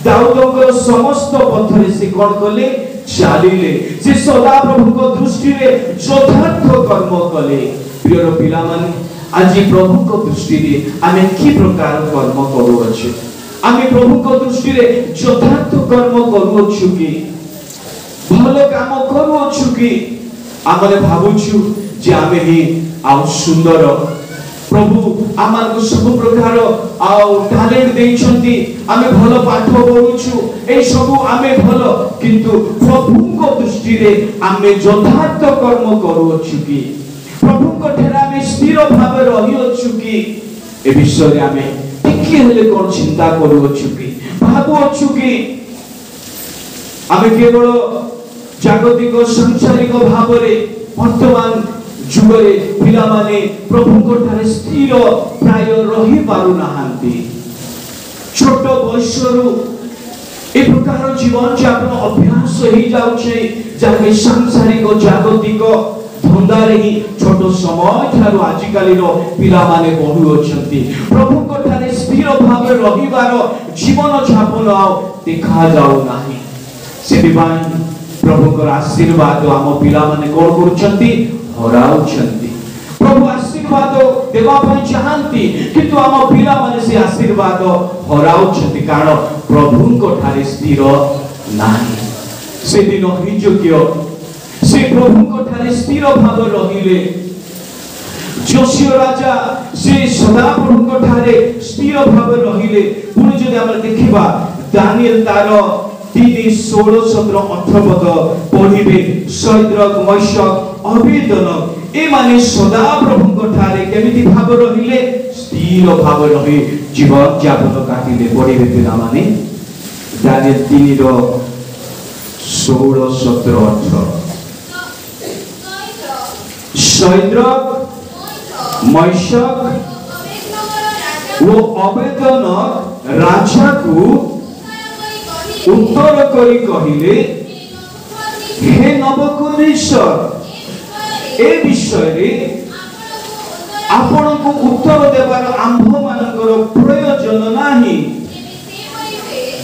ଦାଉଦଙ୍କର ସମସ୍ତ ପଥରେ ସେ କଣ କଲେ? ଚାଲିଲେ। ସେ ସଦାପ୍ରଭୁଙ୍କ ଦୃଷ୍ଟିରେ ଯଥାର୍ଥ କର୍ମ କଲେ। ପ୍ରିୟର ପିଲାମାନେ, ଆଜି ପ୍ରଭୁଙ୍କ ଦୃଷ୍ଟିରେ ଆମେ କି ପ୍ରକାର କର୍ମ କରୁଅଛୁ? ଆମେ ପ୍ରଭୁଙ୍କ ଦୃଷ୍ଟିରେ ଯଥାର୍ଥ କର୍ମ କରୁଅଛୁ କି? ଭଲ କାମ କରୁଅଛୁ କି? ଆମେ ଭାବୁଛୁ ଯେ ଆମେ ହିଁ ଆଉ ସୁନ୍ଦର, ପ୍ରଭୁ ଆମମାନଙ୍କୁ ସବୁ ପ୍ରକାର ଆଉ ଟ୍ୟାଲେଣ୍ଟ ଦେଇଛନ୍ତି, ଆମେ ଭଲ ପାଠ ପଢୁଛୁ, ଏଇ ସବୁ ଆମେ ଭଲ, କିନ୍ତୁ ପ୍ରଭୁଙ୍କ ଦୃଷ୍ଟିରେ ଆମେ ଯଥାର୍ଥ କର୍ମ କରୁଅଛୁ କି? ପ୍ରଭୁଙ୍କ ଠାରେ ଆମେ ସ୍ଥିର ଭାବେ ରହିଅଛୁ କି? ଏ ବିଷୟରେ ଆମେ ଟିକିଏ ହେଲେ କଣ ଚିନ୍ତା କରୁଅଛୁ କି? ଭାବୁଅଛୁ କି? ଆମେ କେବଳ ଜାଗତିକ ସାଂସାରିକ ଭାବରେ ବର୍ତ୍ତମାନ ଯୁଗରେ ପିଲାମାନେ ପ୍ରଭୁଙ୍କ ଠାରେ ସ୍ଥିର ପ୍ରାୟ ରହିପାରୁନାହାନ୍ତି। ଛୋଟ ବୟସରୁ ଏ ପ୍ରକାର ଜୀବନ ଯାପନ ଅଭ୍ୟାସ ହେଇଯାଉଛି, ଯାହାକି ସାଂସାରିକ ଜାଗତିକ ଧନ୍ଦାରେ ହିଁ ଛୋଟ ସମୟ ଠାରୁ ଆଜିକାଲିର ପିଲାମାନେ ବଢୁଅଛନ୍ତି। ପ୍ରଭୁଙ୍କ ଠାରେ ସ୍ଥିର ଭାବରେ ରହିବାର ଜୀବନ ଯାପନ ଆଉ ଦେଖାଯାଉ ନାହିଁ। ସେଥିପାଇଁ ପ୍ରଭୁଙ୍କର ଆଶୀର୍ବାଦ ଆମ ପିଲାମାନେ କଣ କରୁଛନ୍ତି? ହରାଉଛନ୍ତି। ପ୍ରଭୁ ଆଶୀର୍ବାଦ ଆଶୀର୍ବାଦ ଦେବା ପାଇଁ ଚାହାନ୍ତି, କିନ୍ତୁ ଆମ ପିଲାମାନେ ସେ ଆଶୀର୍ବାଦ ହରାଉଛନ୍ତି, କାରଣ ପ୍ରଭୁଙ୍କ ଠାରେ ସ୍ଥିର ନାହିଁ। ସେଦିନ ହିଜକିୟ ସେ ପ୍ରଭୁଙ୍କ ଠାରେ ସ୍ଥିର ଭାବେ ରହିଲେ। ଯୋଶୀୟ ରାଜା ସେ ସଦାପ୍ରଭୁଙ୍କ ଠାରେ ସ୍ଥିର ଭାବେ ରହିଲେ। ପୁଣି ଯଦି ଆମେ ଦେଖିବା ଦାନିଏଲ ତାର 3 16 17 18 ପଦ ପଢିବେ। ଶଦ୍ରକ, ମୈଶକ, ଅବେଦନଗୋ ଏମାନେ ସଦାପ୍ରଭୁଙ୍କ ଠାରେ କେମିତି ଭାବ ରହିଲେ? ସ୍ଥିର ଭାବ ରହି ଜୀବନ ଯାପନ କାଟିଲେ। ପଢିବେ ପିଲାମାନେ ଦାନିଏଲ 3 16 17 18। ଶଦ୍ରକ, ମୈଶକ ଓ ଅବେଦନଗୋ ରାଜାକୁ ଉତ୍ତର କରି କହିଲେ, ହେ ନବୂଖଦନିତ୍ସର, ଏ ବିଷୟରେ ଆପଣଙ୍କୁ ଉତ୍ତର ଦେବାର ଆମ୍ଭମାନଙ୍କର ପ୍ରୟୋଜନ ନାହିଁ।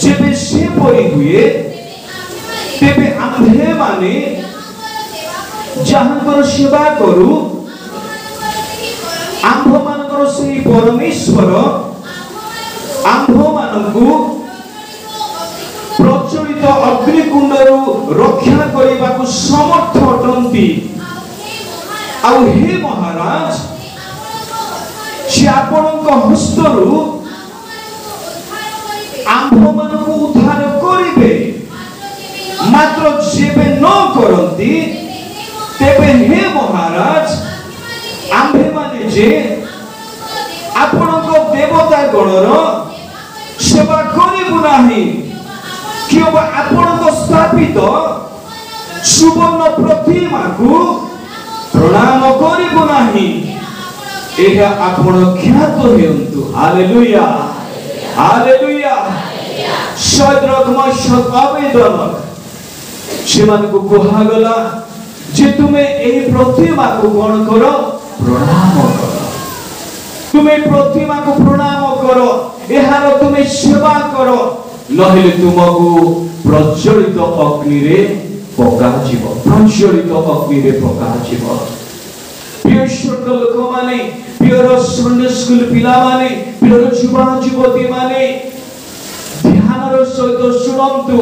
ଯେବେ ସେପରି ହୁଏ, ତେବେ ଆମ୍ଭେମାନେ ଯାହାଙ୍କର ସେବା କରୁ, ଆମ୍ଭମାନଙ୍କର ସେହି ପରମେଶ୍ୱର ଆମ୍ଭମାନଙ୍କୁ ପ୍ରଜ୍ୱଳିତ ଅଗ୍ନିକୁଣ୍ଡରୁ ରକ୍ଷା କରିବାକୁ ସମର୍ଥ ଅଟନ୍ତି। ଆଉ ହେ ମହାରାଜ, ସେ ଆପଣଙ୍କ ହସ୍ତରୁ ଆମ୍ଭମାନଙ୍କୁ ଉଦ୍ଧାର କରିବେ। ମାତ୍ର ଯେବେ ନ କରନ୍ତି, ତେବେ ହେ ମହାରାଜ, ଆମ୍ଭେମାନେ ଯେ ଆପଣଙ୍କ ଦେବତା ଗଣର ସେବା କରିବୁ ନାହିଁ କିମ୍ବା ଆପଣଙ୍କ ସ୍ଥାପିତ ସୁବର୍ଣ୍ଣ ପ୍ରତିମାକୁ ପ୍ରଣାମ କରିବୁ ନାହିଁ, ଏହା ଆପଣ ଜ୍ଞାତ ହେଉନ୍ତୁ। Hallelujah, hallelujah. ଶଦ୍ରକ, ମୈଶକ, ଅବେଦନଗୋ ସେମାନଙ୍କୁ କୁହାଗଲା ଯେ ତୁମେ ଏହି ପ୍ରତିମାକୁ କଣ କର? ପ୍ରଣାମ କର। ତୁମେ ପ୍ରତିମାକୁ ପ୍ରଣାମ କର, ଏହାର ତୁମେ ସେବା କର, ନହେଲେ ତୁମକୁ ପ୍ରଜ୍ୱଳିତ ଅଗ୍ନିରେ ପକାଯିବ, ପ୍ରଜ୍ୱଳିତ ଅଗ୍ନିରେ ପକାଯିବ। ପ୍ରିୟ ଈଶ୍ୱରଙ୍କ ଲୋକମାନେ, ପ୍ରିୟର ସଣ୍ଡେ ସ୍କୁଲ ପିଲାମାନେ, ପ୍ରିୟର ଯୁବା ଯୁବତୀ ମାନେ, ଧ୍ୟାନର ସହିତ ଶୁଣନ୍ତୁ।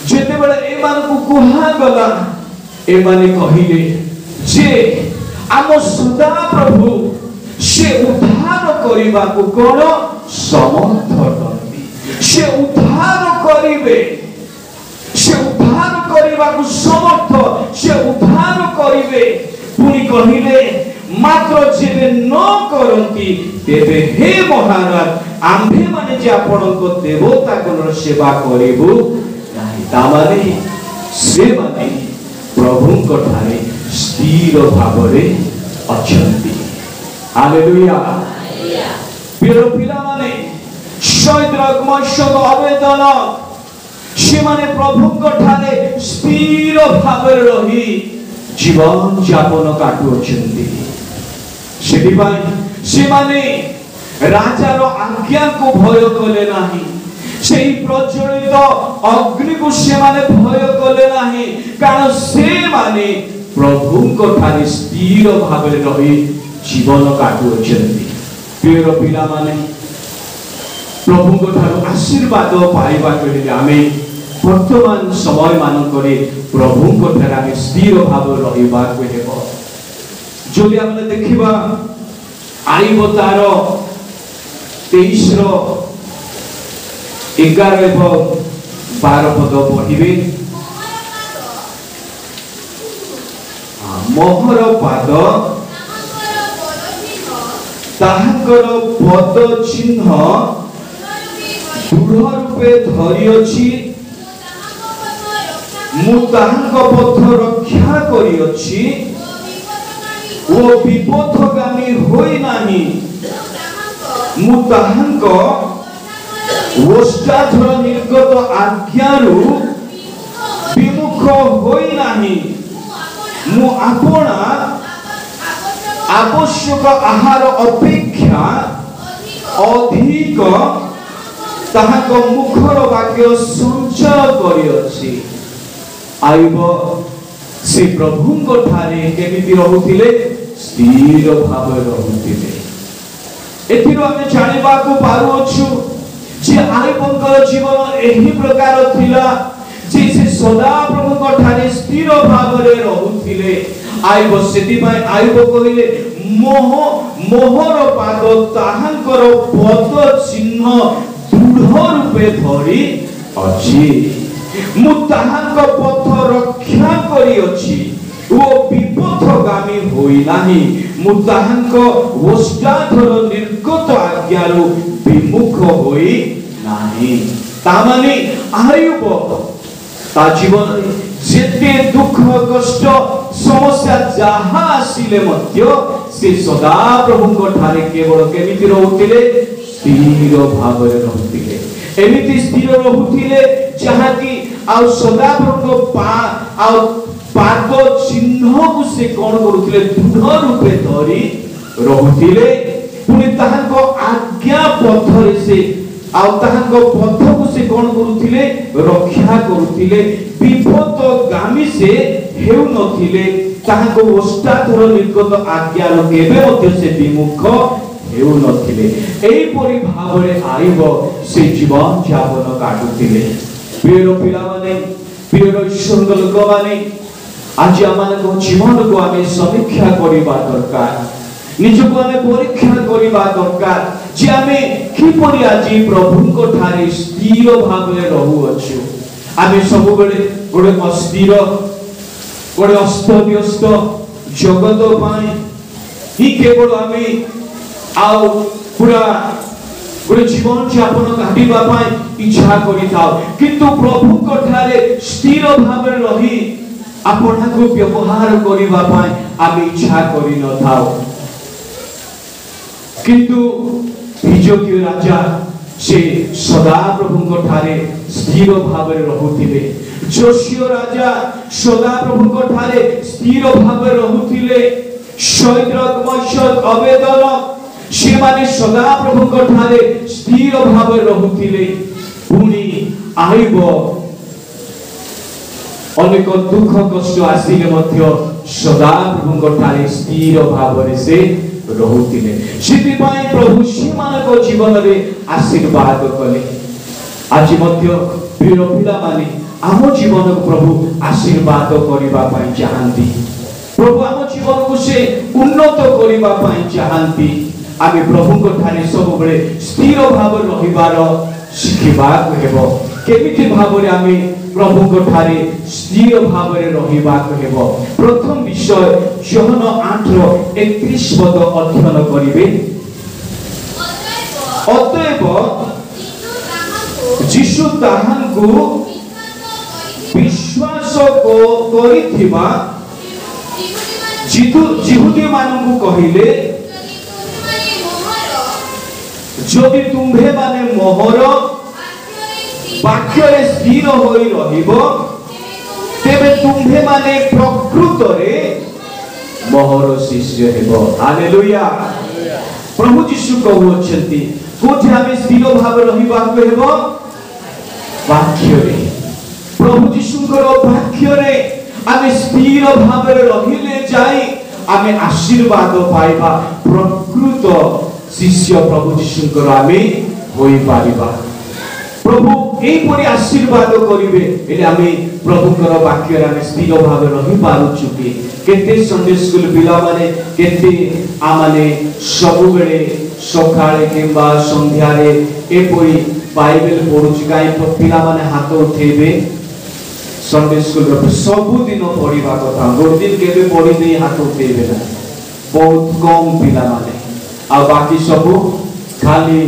ଯେତେବେଳେ ଏମାନଙ୍କୁ କୁହାଗଲା, ଏମାନେ କହିଲେ ଯେ ଆମ ସଦାପ୍ରଭୁ ସେ ଉଦ୍ଧାର କରିବାକୁ କଣ ସମର୍ଥ ଅଟନ୍ତି, ସେ ଉଦ୍ଧାର କରିବେ, ସେ ଉଦ୍ଧାର କରିବାକୁ ସମର୍ଥ, ସେ ଉଦ୍ଧାର କରିବେ। ପୁଣି କହିଲେ, ମାତ୍ର ଯେବେ ନ କରନ୍ତି, ତେବେ ହେ ମହାରାଜ, ଆମ୍ଭେମାନେ ଯେ ଆପଣଙ୍କ ଦେବତାଗଣର ସେବା କରିବୁ ନାହିଁ। ତାମାନେ ସେମାନେ ପ୍ରଭୁଙ୍କ ଠାରେ ସ୍ଥିର ଭାବରେ ଅଛନ୍ତି। ହାଲେଲୁୟା। ପ୍ରିୟ ପିଲାମାନେ, ଶଦ୍ରକ, ମୈଶକ, ଅବେଦନଗୋ ସେମାନେ ପ୍ରଭୁଙ୍କ ଠାରେ ସ୍ଥିର ଭାବରେ ରହି ଜୀବନ ଯାପନ କାଟୁଅଛନ୍ତି। ସେଥିପାଇଁ ସେମାନେ ରାଜାର ଆଜ୍ଞାକୁ ଭୟ କଲେ ନାହିଁ, ସେଇ ପ୍ରଜ୍ୱଳିତ ଅଗ୍ନିକୁ ସେମାନେ ଭୟ କଲେ ନାହିଁ, କାରଣ ସେମାନେ ପ୍ରଭୁଙ୍କ ଠାରେ ସ୍ଥିର ଭାବରେ ରହି ଜୀବନ କାଟୁଅଛନ୍ତି। ପ୍ରିୟ ପିଲାମାନେ, ପ୍ରଭୁଙ୍କ ଠାରୁ ଆଶୀର୍ବାଦ ପାଇବାକୁ ହେଲେ ଆମେ ବର୍ତ୍ତମାନ ସମୟ ମାନଙ୍କରେ ପ୍ରଭୁଙ୍କ ଠାରେ ଆମେ ସ୍ଥିର ଭାବରେ ରହିବାକୁ ହେବ। ଯଦି ଆମେ ଦେଖିବା ଆଇବ ତାର 23 11 ଏବଂ 12 ପଦ ପଢିବେ। ମୋହର ପାଦ ତାହାଙ୍କର ପଦ ଚିହ୍ନ ଦୃଢ଼ ରୂପେ ଧରିଅଛି, ମୁଁ ତାହାଙ୍କ ପଥ ରକ୍ଷା କରିଅଛି ଓ ବିପଥଗାମୀ ହୋଇନାହିଁ। ମୁଁ ତାହାଙ୍କ ଓଷ୍ଠାଧର ନିର୍ଗତ ଆଜ୍ଞାରୁ ବିମୁଖ ହୋଇନାହିଁ। ମୁଁ ଆପଣା ଆବଶ୍ୟକ ଆହାର ଅପେକ୍ଷା ଅଧିକ ତାହାଙ୍କ ମୁଖର ବାକ୍ୟ ସଞ୍ଚୟ କରିଅଛି। ଆଇବ ସେ ପ୍ରଭୁଙ୍କ ଠାରେ କେମିତି ରହୁଥିଲେ? ସ୍ଥିର ଭାବରେ ରହୁଥିଲେ। ଏଥିରୁ ଆମେ ଜାଣିବାକୁ ପାରୁଅଛୁ ଯେ ଆୟୁବଙ୍କର ଜୀବନ ଏହି ପ୍ରକାର ଥିଲା ଯେ ସେ ସଦାପ୍ରଭୁଙ୍କ ଠାରେ ସ୍ଥିର ଭାବରେ ରହୁଥିଲେ। ଆୟୁବ ସେଥିପାଇଁ ଆୟୁବ କହିଲେ, ମୋହର ପାଦ ତାହାଙ୍କର ପଦ ଚିହ୍ନ ଦୃଢ଼ ରୂପେ ଧରି ଅଛି। ମୁଁ ତାହାଙ୍କ ପଥ ରକ୍ଷା କରିଅଛି ଓ ବିପଥଗାମୀ ହୋଇନାହିଁ। ମୁଁ ତାହାଙ୍କ ଓଷ୍ଠାଧର ନିର୍ଗତ ଆଜ୍ଞାରୁ ବିମୁଖ ହୋଇ ନାହିଁ। ତାମାନେ ଆୟୁବ ତା ଜୀବନରେ ଯେତେ ଦୁଃଖ କଷ୍ଟ ସମସ୍ୟା ଯାହା ଆସିଲେ ମଧ୍ୟ ସେ ସଦାପ୍ରଭୁଙ୍କ ଠାରେ କେବଳ କେମିତି ରହୁଥିଲେ? ସ୍ଥିର ଭାବରେ ରହୁଥିଲେ। ଏମିତି ସ୍ଥିର ରହୁଥିଲେ ଯାହାକି ଆଉ ସଦାପ୍ରଭୁଙ୍କ ଆଉ ପାଦ ଚିହ୍ନକୁ ସେ କଣ କରୁଥିଲେ? ଦୃଢ଼ ରୂପେ ଧରି ରହୁଥିଲେ। ପୁଣି ତାହାଙ୍କ ଆଜ୍ଞା ପଥରେ ସେ ଆଉ ତାହାଙ୍କ ପଥକୁ ସେ କଣ କରୁଥିଲେ? ରକ୍ଷା କରୁଥିଲେ। ବିପଦଗାମୀ ସେ ହେଉନଥିଲେ। ତାହାଙ୍କ ଓଷ୍ଠାଧର ନିର୍ଗତ ଆଜ୍ଞାର କେବେ ମଧ୍ୟ ସେ ବିମୁଖ ହେଉନଥିଲେ। ଏହିପରି ଭାବରେ ଆୟୁବ ସେ ଜୀବନ ଯାପନ କାଟୁଥିଲେ। ପ୍ରିୟର ପିଲାମାନେ, ପ୍ରିୟର ଈଶ୍ୱରଙ୍କ ଲୋକମାନେ, ଆଜି ଆମମାନଙ୍କ ଜୀବନକୁ ଆମେ ସମୀକ୍ଷା କରିବା ଦରକାର। ନିଜକୁ ଆମେ ପରୀକ୍ଷା କରିବା ଦରକାର ଯେ ଆମେ କିପରି ଆଜି ପ୍ରଭୁଙ୍କ ଠାରେ ସ୍ଥିର ଭାବରେ ରହୁଅଛୁ। ଆମେ ସବୁବେଳେ ଗୋଟେ ଅସ୍ଥିର, ଗୋଟେ ଅସ୍ତବ୍ୟସ୍ତ ଜଗତ ପାଇଁ ହିଁ କେବଳ ଆମେ ଆଉ ପୁରା ଗୋଟେ ଜୀବନ ଯାପନ କାଟିବା ପାଇଁ ଇଚ୍ଛା କରିଥାଉ, କିନ୍ତୁ ପ୍ରଭୁଙ୍କ ଠାରେ ସ୍ଥିର ଭାବରେ ରହି ଆପଣଙ୍କୁ ବ୍ୟବହାର କରିବା ପାଇଁ ଆମେ ଇଚ୍ଛା କରିନଥାଉ। କିନ୍ତୁ ହିଜକିୟ ରାଜା ସେ ସଦାପ୍ରଭୁଙ୍କ ଠାରେ ସ୍ଥିର ଭାବରେ ରହୁଥିଲେ। ଯୋଶିୟ ରାଜା ସଦାପ୍ରଭୁଙ୍କ ଠାରେ ସ୍ଥିର ଭାବରେ ରହୁଥିଲେ। ଶଦ୍ରକ, ମୈଶକ, ଅବେଦନ ସେମାନେ ସଦାପ୍ରଭୁଙ୍କ ଠାରେ ସ୍ଥିର ଭାବରେ ରହୁଥିଲେ। ପୁଣି ଆୟୁବ ଅନେକ ଦୁଃଖ କଷ୍ଟ ଆସିଲେ ମଧ୍ୟ ସଦାପ୍ରଭୁଙ୍କ ଠାରେ ସ୍ଥିର ଭାବରେ ସେ ରହୁଥିଲେ। ସେଥିପାଇଁ ପ୍ରଭୁ ସେମାନଙ୍କ ଜୀବନରେ ଆଶୀର୍ବାଦ କଲେ। ଆଜି ମଧ୍ୟ ପ୍ରିୟ ପିଲାମାନେ, ଆମ ଜୀବନକୁ ପ୍ରଭୁ ଆଶୀର୍ବାଦ କରିବା ପାଇଁ ଚାହାନ୍ତି। ପ୍ରଭୁ ଆମ ଜୀବନକୁ ସେ ଉନ୍ନତ କରିବା ପାଇଁ ଚାହାନ୍ତି। ଆମେ ପ୍ରଭୁଙ୍କ ଠାରେ ସବୁବେଳେ ସ୍ଥିର ଭାବରେ ରହିବାର ଶିଖିବାକୁ ହେବ। କେମିତି ଭାବରେ ଆମେ ପ୍ରଭୁଙ୍କ ଠାରେ ସ୍ଥିର ଭାବରେ ରହିବାକୁ ହେବ? ପ୍ରଥମ ବିଷୟ ଯୋହନ 8:31 ପଦ ଅଧ୍ୟୟନ କରିବେ। ଅତଏବ ଯୀଶୁ ତାହାଙ୍କୁ ବିଶ୍ୱାସ କରିଥିବା ଯିହୁଦୀମାନଙ୍କୁ କହିଲେ, ଯଦି ତୁମ୍ଭେମାନେ ମୋହର ବାକ୍ୟରେ ସ୍ଥିର ହୋଇ ରହିବ, ତେବେ ତୁମ୍ଭେମାନେ ପ୍ରକୃତରେ ମୋହର ଶିଷ୍ୟ ହେବ। ହାଲେଲୁୟା। ପ୍ରଭୁ ଯୀଶୁ କହୁଅଛନ୍ତି, କୋଉଠି ଆମେ ସ୍ଥିର ଭାବେ ରହିବାକୁ ହେବ? ବାକ୍ୟରେ। ପ୍ରଭୁ ଯୀଶୁଙ୍କର ବାକ୍ୟରେ ଆମେ ସ୍ଥିର ଭାବରେ ରହିଲେ ଯାଇ ଆମେ ଆଶୀର୍ବାଦ ପାଇବା। ପ୍ରକୃତ ଶିଷ୍ୟ ପ୍ରଭୁ ଯୀଶୁଙ୍କର ଆମେ ହୋଇପାରିବା। ପ୍ରଭୁ ଏହିପରି ଆଶୀର୍ବାଦ କରିବେ। ହେଲେ ଆମେ ପ୍ରଭୁଙ୍କର ବାକ୍ୟରେ ଆମେ ସ୍ଥିର ଭାବେ ରହିପାରୁଛୁ କି? କେତେ ସଣ୍ଡେ ସ୍କୁଲ ପିଲାମାନେ, କେତେ ଆମମାନେ ସବୁବେଳେ ସକାଳେ କିମ୍ବା ସନ୍ଧ୍ୟାରେ ଏପରି ବାଇବେଲ ପଢୁଛୁ? କାହିଁ ପିଲାମାନେ ହାତ ଉଠେଇବେ? ସଣ୍ଡେ ସ୍କୁଲର ସବୁଦିନ ପଢିବା କଥା, ଗୋଟେ ଦିନ କେବେ ପଢି ଦେଇ ହାତ ଉଠେଇବେ ନା, ବହୁତ କମ ପିଲାମାନେ। ଆଉ ବାକି ସବୁ ଖାଲି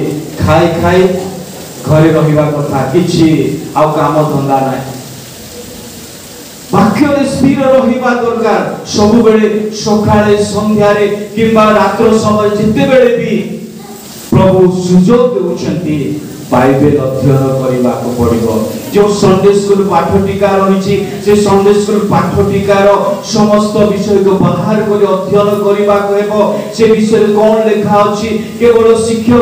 ଖାଇ ଖାଇ ଘରେ ରହିବା କଥା, କିଛି ଆଉ କାମ ଧନ୍ଦା ନାହିଁ। ବାକ୍ୟରେ ସ୍ଥିର ରହିବା ଦରକାର। ସବୁବେଳେ ସକାଳେ, ସନ୍ଧ୍ୟାରେ କିମ୍ବା ରାତ୍ର ସମୟ ଯେତେବେଳେ ବି ପ୍ରଭୁ ସୁଯୋଗ ଦେଉଛନ୍ତି, ବାଇବେଲ ଅଧ୍ୟୟନ କରିବାକୁ ପଡ଼ିବ। ଯେଉଁ ସଣ୍ଡେ ସ୍କୁଲ ପାଠ ଟୀକା ରହିଛି, ସେ ସଣ୍ଡେ ସ୍କୁଲ ପାଠ ଟୀକାର ସମସ୍ତ ବିଷୟକୁ ବାହାର କରି ଅଧ୍ୟୟନ କରିବାକୁ ହେବ। ସେ ବିଷୟରେ କଣ ଲେଖା ଅଛି, କେବଳ ଶିକ୍ଷକ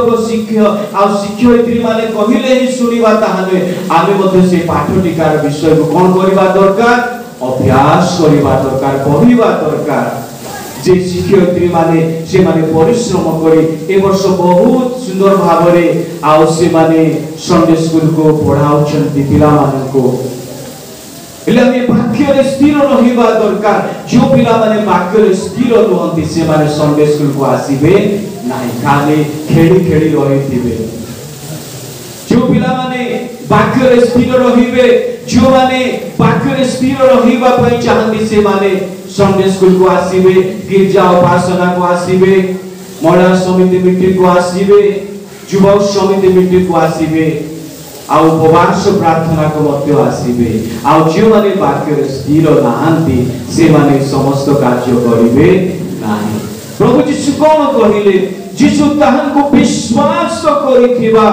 ଆଉ ଶିକ୍ଷୟିତ୍ରୀ ମାନେ କହିଲେ ହିଁ ଶୁଣିବା ତାହା ନୁହେଁ, ଆମେ ମଧ୍ୟ ସେ ପାଠ ଟୀକାର ବିଷୟକୁ କଣ କରିବା ଦରକାର? ଅଭ୍ୟାସ କରିବା ଦରକାର, ପଢ଼ିବା ଦରକାର। ଯେ ଶିକ୍ଷୟିତ୍ରୀ ମାନେ ସେମାନେ ପରିଶ୍ରମ କରି ଏ ବର୍ଷ ବହୁତ ସୁନ୍ଦର ଭାବରେ ଆଉ ସେମାନେ ସଣ୍ଡେ ସ୍କୁଲକୁ ପଢ଼ାଉଛନ୍ତି ପିଲାମାନଙ୍କୁ। ହେଲେ ଆମେ ବାକ୍ୟରେ ସ୍ଥିର ରହିବା ଦରକାର। ଯେଉଁ ପିଲାମାନେ ବାକ୍ୟରେ ସ୍ଥିର ରୁହନ୍ତି ସେମାନେ ସଣ୍ଡେ ସ୍କୁଲକୁ ଆସିବେ ନାହିଁ, ଖାଲି ଖେଳି ଖେଳି ରହିଥିବେ। ଯେଉଁ ପିଲାମାନେ ବାକ୍ୟରେ ସ୍ଥିର ରହିବେ, ଯେଉଁମାନେ ବାକ୍ୟରେ ସ୍ଥିର ରହିବା ପାଇଁ ଚାହାନ୍ତି ସେମାନେ ସଣ୍ଡେ ସ୍କୁଲକୁ ଆସିବେ, ଗିର୍ଜା ଉପାସନାକୁ ଆସିବେ, ମହିଳା ସମିତି ମିଟିଂକୁ ଆସିବେ, ଯୁବ ସମିତି ମିଟିଂକୁ ଆସିବେ, ଆଉ ଉପବାସ ପ୍ରାର୍ଥନାକୁ ମଧ୍ୟ ଆସିବେ। ଆଉ ଯେଉଁମାନେ ବାକ୍ୟରେ ସ୍ଥିର ନାହାନ୍ତି ସେମାନେ ସମସ୍ତ କାର୍ଯ୍ୟ କରିବେ ନାହିଁ। ପ୍ରଭୁ ଯୀଶୁ କଣ କହିଲେ? ଯୀଶୁ ତାହାଙ୍କୁ ବିଶ୍ୱାସ କରିଥିବା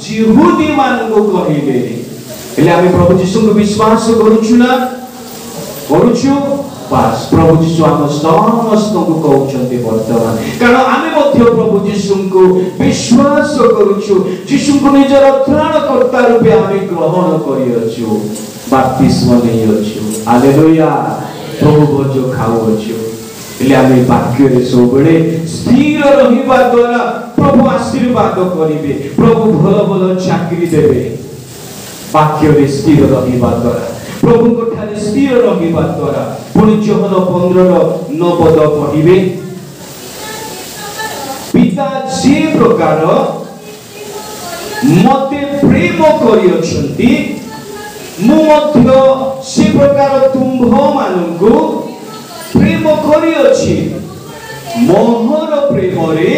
ଯିହୁଦୀ ମାନଙ୍କୁ କହିଲେ। ହେଲେ ଆମେ ପ୍ରଭୁ ଯୀଶୁଙ୍କୁ ବିଶ୍ୱାସ କରୁଛୁ ନା କରୁଛୁ? ବାସ୍, ପ୍ରଭୁ ଯୀଶୁ ଆମ ସମସ୍ତଙ୍କୁ କହୁଛନ୍ତି ବର୍ତ୍ତମାନ, କାରଣ ଆମେ ମଧ୍ୟ ପ୍ରଭୁ ଯୀଶୁଙ୍କୁ ବିଶ୍ୱାସ କରୁଛୁ। ଯୀଶୁଙ୍କୁ ନିଜର ତ୍ରାଣକର୍ତ୍ତା ରୂପେ ଆମେ ଗ୍ରହଣ କରିଅଛୁ, ବାପ୍ତିସ୍ମ ନେଇଅଛୁ, ହାଲେଲୁୟା, ପ୍ରଭୁ ଭୋଜ ଖାଉଅଛୁ। ହେଲେ ଆମେ ବାକ୍ୟରେ ସବୁବେଳେ ସ୍ଥିର ରହିବା ଦ୍ୱାରା ପ୍ରଭୁ ଆଶୀର୍ବାଦ କରିବେ, ପ୍ରଭୁ ଭଲ ଭଲ ଚାକିରି ଦେବେ। ବାକ୍ୟରେ ସ୍ଥିର ରହିବା ଦ୍ୱାରା, ପ୍ରଭୁଙ୍କ ଠାରେ ସ୍ଥିର ରହିବା ଦ୍ୱାରା। ପୁଣି ଯୋହନ 15:9 ପଢିବେ। ପିତା ଯେ ପ୍ରକାର ମତେ ପ୍ରେମ କରିଅଛନ୍ତି ମୁଁ ମଧ୍ୟ ସେ ପ୍ରକାର ତୁମ୍ଭମାନଙ୍କୁ ପ୍ରେମ କରିଅଛି, ମୋହର ପ୍ରେମରେ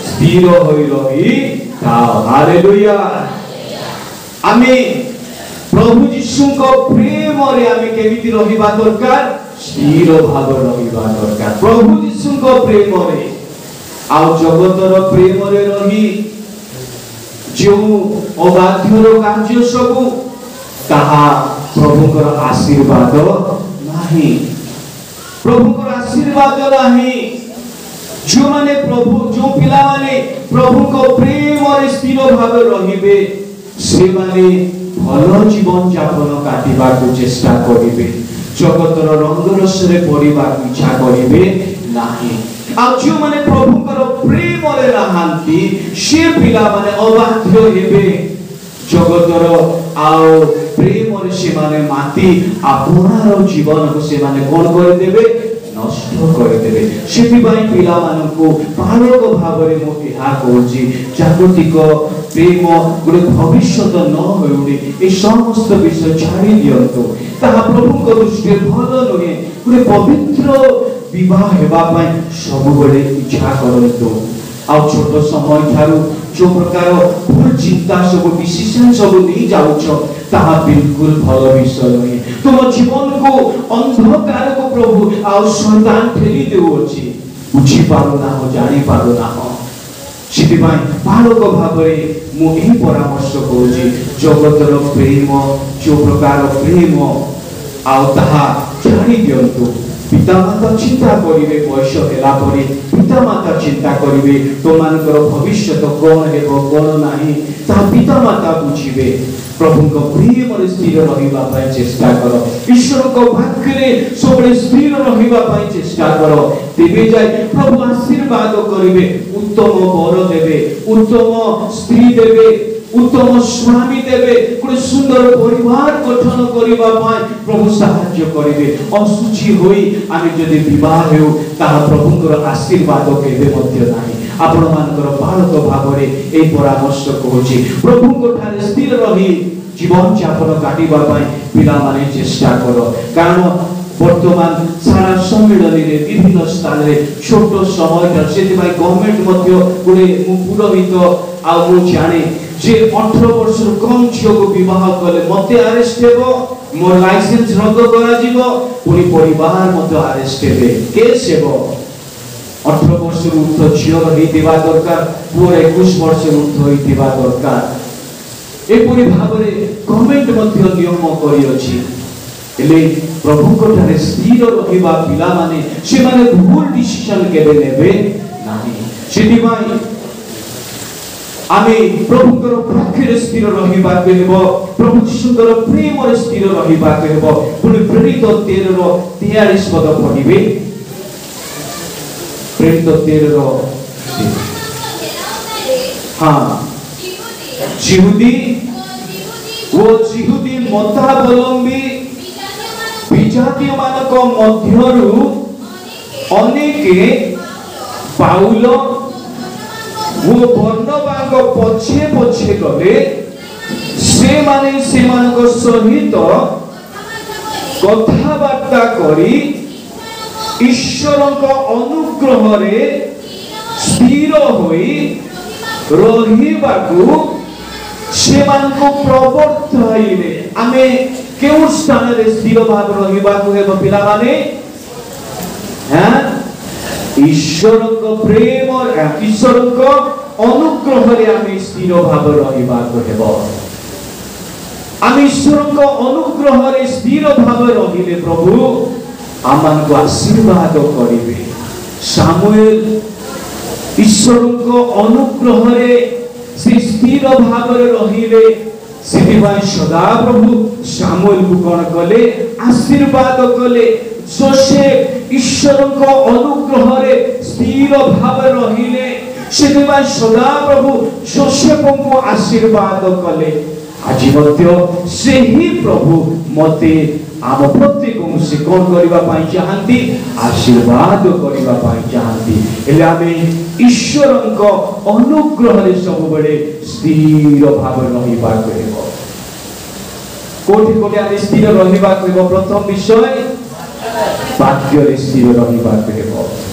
ସ୍ଥିର ହୋଇ ରହିଥାଅ। ହାଲେଲୁୟା। ଆମେ ପ୍ରଭୁ ଯୀଶୁଙ୍କ ପ୍ରେମରେ ଆମେ କେମିତି ରହିବା ଦରକାର? ସ୍ଥିର ଭାବରେ ରହିବା ଦରକାର ପ୍ରଭୁ ଯୀଶୁଙ୍କ ପ୍ରେମରେ। ଆଉ ଜଗତର ପ୍ରେମରେ ରହି ଯେଉଁ ଅବାଧ୍ୟର କାର୍ଯ୍ୟ ସବୁ, ତାହା ପ୍ରଭୁଙ୍କର ଆଶୀର୍ବାଦ ନାହିଁ, ପ୍ରଭୁଙ୍କର ଆଶୀର୍ବାଦ ନାହିଁ। ଯେଉଁମାନେ ପ୍ରଭୁ, ଯେଉଁ ପିଲାମାନେ ପ୍ରଭୁଙ୍କ ପ୍ରେମରେ ସ୍ଥିର ଭାବେ ରହିବେ ସେମାନେ ଭଲ ଜୀବନ ଯାପନ କାଟିବାକୁ ଚେଷ୍ଟା କରିବେ, ଜଗତର ରଙ୍ଗରସରେ ପଡ଼ିବାକୁ ଇଚ୍ଛା କରିବେ ନାହିଁ। ଆଉ ଯେଉଁମାନେ ପ୍ରଭୁଙ୍କର ପ୍ରେମରେ ନାହାନ୍ତି ସେ ପିଲାମାନେ ଅବାଧ୍ୟ ହେବେ, ଜଗତର ଆଉ ପ୍ରେମରେ ସେମାନେ ମାତି ଆପଣାର ଜୀବନକୁ ସେମାନେ କଣ କରିଦେବେ? ନଷ୍ଟ କରିଦେବେ। ସେଥିପାଇଁ ପିଲାମାନଙ୍କୁ ପାଳକ ଭାବରେ ମୁଁ ଏହା କହୁଛି, ଜାଗତିକ ପ୍ରେମ ଗୋଟେ ଭବିଷ୍ୟତ ନ ହେଉନି, ଏ ସମସ୍ତ ବିଷୟ ଛାଡ଼ି ଦିଅନ୍ତୁ। ତାହା ପ୍ରଭୁଙ୍କ ଦୃଷ୍ଟିରେ ଭଲ ନୁହେଁ। ଗୋଟେ ପବିତ୍ର ବିବାହ ହେବା ପାଇଁ ସବୁବେଳେ ଇଚ୍ଛା କରନ୍ତୁ। ଆଉ ଛୋଟ ସମୟ ଠାରୁ ଯେଉଁ ପ୍ରକାର ଭୁଲ ଚିନ୍ତା ସବୁ ଡିସିସନ ସବୁ ନେଇ ଯାଉଛ ତାହା ବିଲକୁଲ ଭଲ ବିଷୟ ନୁହେଁ। ତୁମ ଜୀବନକୁ ଅନ୍ଧକାରକୁ ପ୍ରଭୁ ଆଉ ଶୈତାନ ଠେଲି ଦେଉଅଛି, ବୁଝିପାରୁନାହ, ଜାଣିପାରୁନାହ। ସେଥିପାଇଁ ପାଳକ ଭାବରେ ମୁଁ ଏହି ପରାମର୍ଶ କରୁଛି, ଜଗତର ପ୍ରେମ ଯେଉଁ ପ୍ରକାର ପ୍ରେମ ଆଉ ତାହା ଛାଡ଼ି ଦିଅନ୍ତୁ। ପିତାମାତା ଚିନ୍ତା କରିବେ, ବୟସ ହେଲା ପରେ ପିତାମାତା ଚିନ୍ତା କରିବେ ତୁମମାନଙ୍କର ଭବିଷ୍ୟତ କଣ ହେବ କଣ ନାହିଁ, ତାହା ପିତାମାତା ବୁଝିବେ। ପ୍ରଭୁଙ୍କ ପ୍ରେମରେ ସ୍ଥିର ରହିବା ପାଇଁ ଚେଷ୍ଟା କର, ଈଶ୍ୱରଙ୍କ ବାକ୍ୟରେ ସବୁବେଳେ ସ୍ଥିର ରହିବା ପାଇଁ ଚେଷ୍ଟା କର, ତେବେ ଯାଇ ପ୍ରଭୁ ଆଶୀର୍ବାଦ କରିବେ, ଉତ୍ତମ ବର ଦେବେ, ଉତ୍ତମ ସ୍ତ୍ରୀ ଦେବେ, ଉତ୍ତମ ସ୍ୱାମୀ ଦେବେ, ଗୋଟେ ସୁନ୍ଦର ପରିବାର ଗଠନ କରିବା ପାଇଁ ପ୍ରଭୁ ସାହାଯ୍ୟ କରିବେ। ଅଶୁଚି ହୋଇ ଆମେ ଯଦି ବିବାହ ହେଉ ତାହା ପ୍ରଭୁଙ୍କର ଆଶୀର୍ବାଦ କେବେ ମଧ୍ୟ ନାହିଁ। ଆପଣମାନଙ୍କର ପାଳକ ଭାବରେ ଏହି ପରାମର୍ଶ କହୁଛି, ପ୍ରଭୁଙ୍କ ଠାରେ ସ୍ଥିର ରହି ଜୀବନ ଯାପନ କାଟିବା ପାଇଁ ପିଲାମାନେ ଚେଷ୍ଟା କର। କାରଣ ବର୍ତ୍ତମାନ ସାରା ସମ୍ମିଳନୀରେ ବିଭିନ୍ନ ସ୍ଥାନରେ ଛୋଟ ସମୟଟା, ସେଥିପାଇଁ ଗଭର୍ଣ୍ଣମେଣ୍ଟ ମଧ୍ୟ ଗୋଟେ, ମୁଁ ପୁରୋହିତ ଆଉ ମୁଁ ଜାଣେ ଯେ 18 ବର୍ଷରୁ କମ ଝିଅକୁ ବିବାହ କଲେ ମତେ ଆରେଷ୍ଟ ହେବ, ମୋ ଲାଇସେନ୍ସ ରଦ୍ଦ କରାଯିବ, ପୁଣି ପରିବାର ମଧ୍ୟ ଆରେଷ୍ଟ ହେବେ, କେସ୍ ହେବ। 18 ବର୍ଷରୁ ଉର୍ଦ୍ଧ୍ୱ ଝିଅର ହେଇଥିବା ଦରକାର, ପୁଅର 21 ବର୍ଷରୁ ଉର୍ଦ୍ଧ୍ୱ ହେଇଥିବା ଦରକାର। ଏପରି ଭାବରେ ଗଭର୍ଣ୍ଣମେଣ୍ଟ ମଧ୍ୟ ନିୟମ କରିଅଛି। ହେଲେ ପ୍ରଭୁଙ୍କ ଠାରେ ସ୍ଥିର ରହିବା ପିଲାମାନେ ସେମାନେ ଭୁଲ ଡିସିସନ କେବେ ନେବେ ନାହିଁ। ସେଥିପାଇଁ ଆମେ ପ୍ରଭୁଙ୍କର ପାଖରେ ସ୍ଥିର ରହିବାକୁ ହେବ, ପ୍ରଭୁ ଯୀଶୁଙ୍କର ପ୍ରେମରେ ସ୍ଥିର ରହିବାକୁ ହେବ। ପୁଣି ପ୍ରେରିତ 13:43 ପଦ ପଢିବେ। ପ୍ରେରିତ 13, ହଁ, ଯିହୁଦୀ ଓ ଯିହୁଦୀ ମତାବଲମ୍ବୀ ବିଜାତୀୟମାନଙ୍କ ମଧ୍ୟରୁ ଅନେକେ ପାଉଲ ଓ ବର୍ଣ୍ଣବାଙ୍କ ପଛେ ପଛେ ଗଲେ। ସେମାନେ ସେମାନଙ୍କ ସହିତ କଥାବାର୍ତ୍ତା କରି ଈଶ୍ୱରଙ୍କ ଅନୁଗ୍ରହରେ ସ୍ଥିର ହୋଇ ରହିବାକୁ ସେମାନଙ୍କୁ ପ୍ରବର୍ତ୍ତାଇଲେ। ଆମେ କେଉଁ ସ୍ଥାନରେ ସ୍ଥିର ଭାବେ ରହିବାକୁ ହେବ ପିଲାମାନେ? ଈଶ୍ୱରଙ୍କ ପ୍ରେମ, ଈଶ୍ୱରଙ୍କ ଅନୁଗ୍ରହରେ ଆମେ ସ୍ଥିର ଭାବେ ରହିବାକୁ ହେବ। ଆମେ ଈଶ୍ୱରଙ୍କ ଅନୁଗ୍ରହରେ ସ୍ଥିର ଭାବେ ରହିଲେ ପ୍ରଭୁ ଆମମାନଙ୍କୁ ଆଶୀର୍ବାଦ କରିବେ। ସାମୁଏଲ ଈଶ୍ୱରଙ୍କ ଅନୁଗ୍ରହରେ ସେ ସ୍ଥିର ଭାବରେ ରହିଲେ, ସେଥିପାଇଁ ସଦାପ୍ରଭୁ ସାମୁଏଲକୁ କଣ କଲେ? ଆଶୀର୍ବାଦ କଲେ। ଯୋସେଫ ଈଶ୍ୱରଙ୍କ ଅନୁଗ୍ରହରେ ସ୍ଥିର ଭାବରେ ରହିଲେ, ସେଥିପାଇଁ ସଦାପ୍ରଭୁ ଯୋସେଫଙ୍କୁ ଆଶୀର୍ବାଦ କଲେ। ଆଜି ମଧ୍ୟ ସେହି ପ୍ରଭୁ ମତେ ଆମ ପ୍ରତ୍ୟେକଙ୍କୁ ସେ କଣ କରିବା ପାଇଁ ଚାହାନ୍ତି? ଆଶୀର୍ବାଦ କରିବା ପାଇଁ ଚାହାନ୍ତି। ହେଲେ ଆମେ ଈଶ୍ୱରଙ୍କ ଅନୁଗ୍ରହରେ ସବୁବେଳେ ସ୍ଥିର ଭାବରେ ରହିବାକୁ ହେବ। କୋଉଠି କୋଉଠି ଆମେ ସ୍ଥିର ରହିବାକୁ ହେବ? ପ୍ରଥମ ବିଷୟ ବାକ୍ୟରେ ସ୍ଥିର ରହିବାକୁ ହେବ।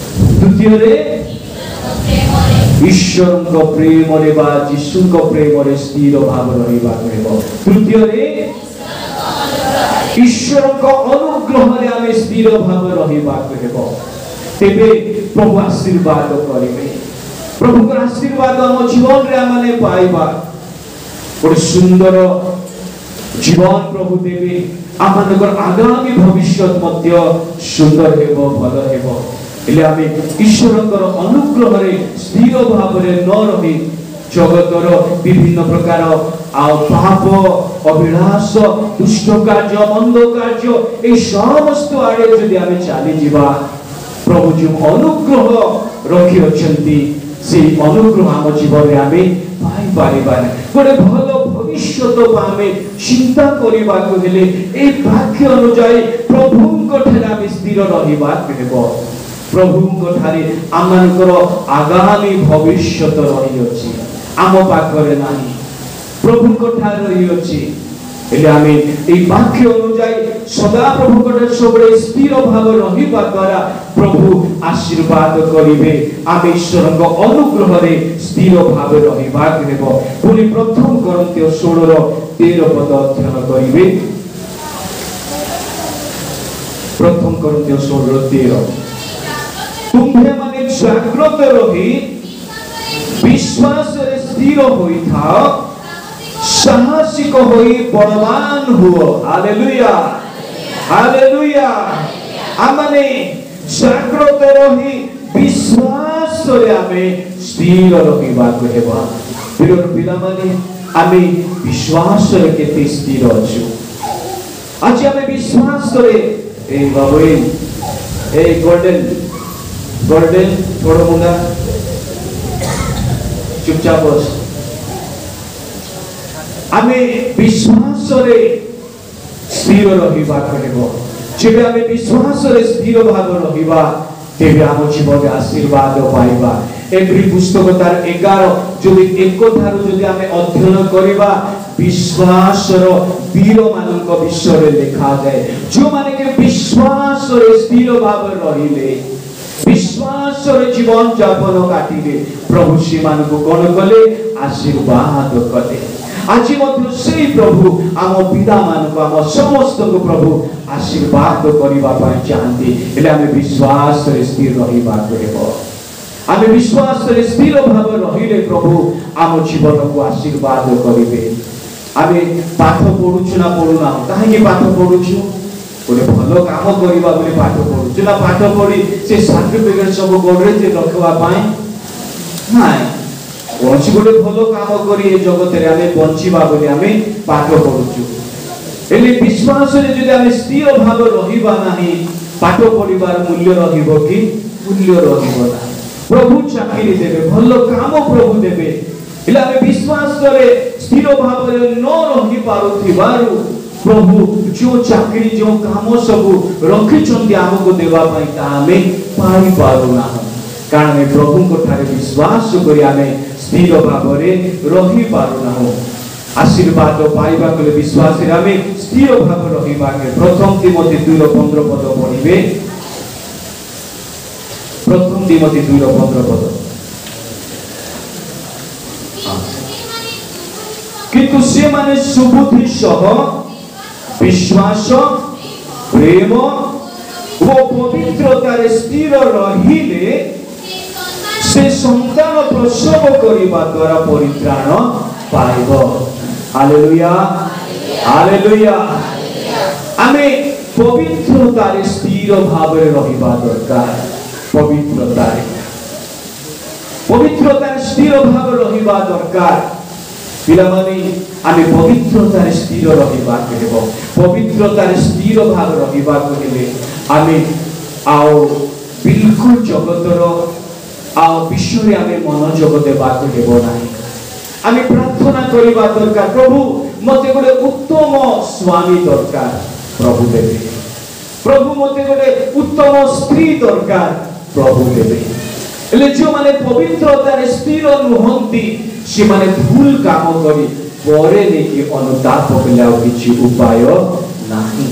ଦ୍ୱିତୀୟରେ ଈଶ୍ୱରଙ୍କ ପ୍ରେମରେ ବା ଯୀଶୁଙ୍କ ପ୍ରେମରେ ସ୍ଥିର ଭାବରେ ରହିବାକୁ ହେବ। ତୃତୀୟରେ ଈଶ୍ୱରଙ୍କ ଅନୁଗ୍ରହରେ ଆମେ ସ୍ଥିର ଭାବରେ ରହିବାକୁ ହେବ। ତେବେ ପ୍ରଭୁ ଆଶୀର୍ବାଦ କରିବେ। ପ୍ରଭୁଙ୍କର ଆଶୀର୍ବାଦ ଆମ ଜୀବନରେ ଆମେ ପାଇବା। ଗୋଟେ ସୁନ୍ଦର ଜୀବନ ପ୍ରଭୁ ଦେବେ। ଆମମାନଙ୍କର ଆଗାମୀ ଭବିଷ୍ୟତ ମଧ୍ୟ ସୁନ୍ଦର ହେବ, ଭଲ ହେବ। ହେଲେ ଆମେ ଈଶ୍ୱରଙ୍କର ଅନୁଗ୍ରହରେ ସ୍ଥିର ଭାବରେ ନ ରହି ଜଗତର ବିଭିନ୍ନ ପ୍ରକାର ଆଉ ପାପ, ଅଭିଳାଷ, ଦୁଷ୍ଟ କାର୍ଯ୍ୟ, ମନ୍ଦ କାର୍ଯ୍ୟ ଏଇ ସମସ୍ତ ଆଡ଼େ ଯଦି ଆମେ ଚାଲିଯିବା, ପ୍ରଭୁ ଯେଉଁ ଅନୁଗ୍ରହ ରଖିଅଛନ୍ତି ସେଇ ଅନୁଗ୍ରହ ଆମ ଜୀବନରେ ଆମେ ପାଇପାରିବା ନାହିଁ। ଗୋଟେ ଭଲ ଭବିଷ୍ୟତକୁ ଆମେ ଚିନ୍ତା କରିବାକୁ ହେଲେ ଏଇ ବାକ୍ୟ ଅନୁଯାୟୀ ପ୍ରଭୁଙ୍କ ଠାରେ ଆମେ ସ୍ଥିର ରହିବାକୁ ହେବ। ପ୍ରଭୁଙ୍କ ଠାରେ ଆମମାନଙ୍କର ଆଗାମୀ ଭବିଷ୍ୟତ ରହିଅଛି, ଆମ ପାଖରେ ନାହିଁ, ପ୍ରଭୁଙ୍କ ଠାରେ ରହିଅଛି। ହେଲେ ଆମେ ଏଇ ବାକ୍ୟ ଅନୁଯାୟୀ ସଦା ପ୍ରଭୁଙ୍କ ଠାରେ ସବୁବେଳେ ସ୍ଥିର ଭାବେ ରହିବା ଦ୍ୱାରା ପ୍ରଭୁ ଆଶୀର୍ବାଦ କରିବେ। ଆମେ ଈଶ୍ୱରଙ୍କ ଅନୁଗ୍ରହରେ ସ୍ଥିର ଭାବେ ରହିବାକୁ ହେବ। ପୁଣି ପ୍ରଥମ କରିନ୍ଥୀୟ 16:13 ପଦ ଅଧ୍ୟୟନ କରିବେ। ପ୍ରଥମ କରିନ୍ଥୀୟ 16:13, ତୁମ୍ଭେମାନେ ଜାଗ୍ରତ ରହି ବିଶ୍ୱାସରେ ସ୍ଥିର ହୋଇଥାଅ, ସାହସିକ ହୋଇ ବଳବାନ ହୁଅ। Hallelujah, hallelujah. ଆମମାନେ ଜାଗ୍ରତ ରହି ବିଶ୍ୱାସରେ ଆମେ ସ୍ଥିର ରହିବାକୁ ହେବ। ପ୍ରିୟ ପିଲାମାନେ, ଆମେ ବିଶ୍ୱାସରେ କେତେ ସ୍ଥିର ଅଛୁ? ଆଜି ଆମେ ବିଶ୍ୱାସରେ ଏଇ ବାବୁ, ଏଇ ଗୋଲ୍ଡେନ ଗୋଲ୍ଡେନ ଥୋଡ଼ ମୁଣ୍ଡା ଚୁପଚାପ ବସ। ଆମେ ବିଶ୍ୱାସରେ ସ୍ଥିର ରହିବାକୁ ହେବ। ଯେବେ ଆମେ ବିଶ୍ୱାସରେ ସ୍ଥିର ଭାବେ ରହିବା, ତେବେ ଆମ ଜୀବନରେ ଆଶୀର୍ବାଦ ପାଇବା। ଏବ୍ରୀ ପୁସ୍ତକ ତାର 11 ଯଦି 1 ଠାରୁ ଯଦି ଆମେ ଅଧ୍ୟୟନ କରିବା, ବିଶ୍ୱାସର ବୀରମାନଙ୍କ ବିଷୟରେ ଲେଖାଯାଏ, ଯେଉଁମାନେ କି ବିଶ୍ୱାସରେ ସ୍ଥିର ଭାବରେ ରହିଲେ, ବିଶ୍ୱାସରେ ଜୀବନ ଯାପନ କାଟିଲେ, ପ୍ରଭୁ ସେମାନଙ୍କୁ କଣ କଲେ? ଆଶୀର୍ବାଦ କଲେ। ଆଜି ମଧ୍ୟ ସେଇ ପ୍ରଭୁ ଆମ ପିଲାମାନଙ୍କୁ, ଆମ ସମସ୍ତଙ୍କୁ ପ୍ରଭୁ ଆଶୀର୍ବାଦ କରିବା ପାଇଁ ଚାହାନ୍ତି। ହେଲେ ଆମେ ବିଶ୍ୱାସରେ ସ୍ଥିର ରହିବାକୁ ହେବ। ଆମେ ବିଶ୍ୱାସରେ ସ୍ଥିର ଭାବେ ରହିଲେ ପ୍ରଭୁ ଆମ ଜୀବନକୁ ଆଶୀର୍ବାଦ କରିବେ। ଆମେ ପାଠ ପଢୁଛୁ ନା ପଢୁନାହୁଁ? କାହିଁକି ପାଠ ପଢୁଛୁ? ଗୋଟେ ଭଲ କାମ କରିବା ବୋଲି ପାଠ ପଢୁଛୁ ନା ପାଠ ପଢି ସେ ସାର୍ଟିଫିକେଟ ସବୁ ଗୋଡରେ ରଖିବା ପାଇଁ? ନାଇଁ, କୌଣସି ଗୋଟେ ଭଲ କାମ କରି ଏ ଜଗତରେ ଆମେ ବଞ୍ଚିବା ବୋଲି ଆମେ ପାଠ ପଢୁଛୁ। ହେଲେ ବିଶ୍ୱାସରେ ଯଦି ଆମେ ସ୍ଥିର ଭାବେ ରହିବା ନାହିଁ, ପାଠ ପଢିବାର ମୂଲ୍ୟ ରହିବ କି? ମୂଲ୍ୟ ରହିବ ନାହିଁ। ପ୍ରଭୁ ଚାକିରି ଦେବେ, ଭଲ କାମ ପ୍ରଭୁ ଦେବେ, ହେଲେ ଆମେ ବିଶ୍ୱାସରେ ସ୍ଥିର ଭାବରେ ନ ରହି ପାରୁଥିବାରୁ ପ୍ରଭୁ ଯେଉଁ ଚାକିରି, ଯେଉଁ କାମ ସବୁ ରଖିଛନ୍ତି ଆମକୁ ଦେବା ପାଇଁ, ତାହା ଆମେ ପାଇପାରୁନାହୁଁ। କାରଣ ଆମେ ପ୍ରଭୁଙ୍କ ଠାରେ ବିଶ୍ୱାସ କରି ଆମେ ସ୍ଥିର ଭାବରେ ରହିପାରୁନାହୁଁ। ଆଶୀର୍ବାଦ ପାଇବାକୁ ହେଲେ ବିଶ୍ୱାସରେ ଆମେ ସ୍ଥିର ଭାବରେ ରହିବାକୁ। ପ୍ରଥମ ତୀମଥି 2:15 ପଦ ପଢିବେ। ପ୍ରଥମ ତୀମଥି 2:15 ପଦ। କିନ୍ତୁ ସେମାନେ ସୁବୁଦ୍ଧି ସହ ବିଶ୍ୱାସ, ପ୍ରେମ ଓ ପବିତ୍ରତାରେ ସ୍ଥିର ରହିଲେ ସେ ସନ୍ତାନ ପ୍ରସବ କରିବା ଦ୍ୱାରା ପରିତ୍ରାଣ ପାଇବ। Hallelujah, hallelujah. ଆମେ ପବିତ୍ରତାରେ ସ୍ଥିର ଭାବରେ ରହିବା ଦରକାର। ପବିତ୍ରତାରେ ସ୍ଥିର ଭାବରେ ରହିବା ଦରକାର। ପିଲାମାନେ, ଆମେ ପବିତ୍ରତାରେ ସ୍ଥିର ରହିବାକୁ ହେବ। ପବିତ୍ରତାରେ ସ୍ଥିର ଭାବେ ରହିବାକୁ ହେଲେ ଆମେ ଆଉ ବିଲକୁଲ ଜଗତର ଆଉ ବିଷୟରେ ଆମେ ମନୋଯୋଗ ଦେବାକୁ ହେବ ନାହିଁ। ଆମେ ପ୍ରାର୍ଥନା କରିବା ଦରକାର, ପ୍ରଭୁ ମତେ ଗୋଟେ ଉତ୍ତମ ସ୍ୱାମୀ ଦରକାର, ପ୍ରଭୁ ଦେବେ। ପ୍ରଭୁ ମତେ ଗୋଟେ ଉତ୍ତମ ସ୍ତ୍ରୀ ଦରକାର, ପ୍ରଭୁ ଦେବେ। ହେଲେ ଯେଉଁମାନେ ପବିତ୍ରତାରେ ସ୍ଥିର ନୁହନ୍ତି, ସେମାନେ ଭୁଲ କାମ କରି ପରେ ନେଇକି ଅନୁତାପ କଲେ ଆଉ କିଛି ଉପାୟ ନାହିଁ।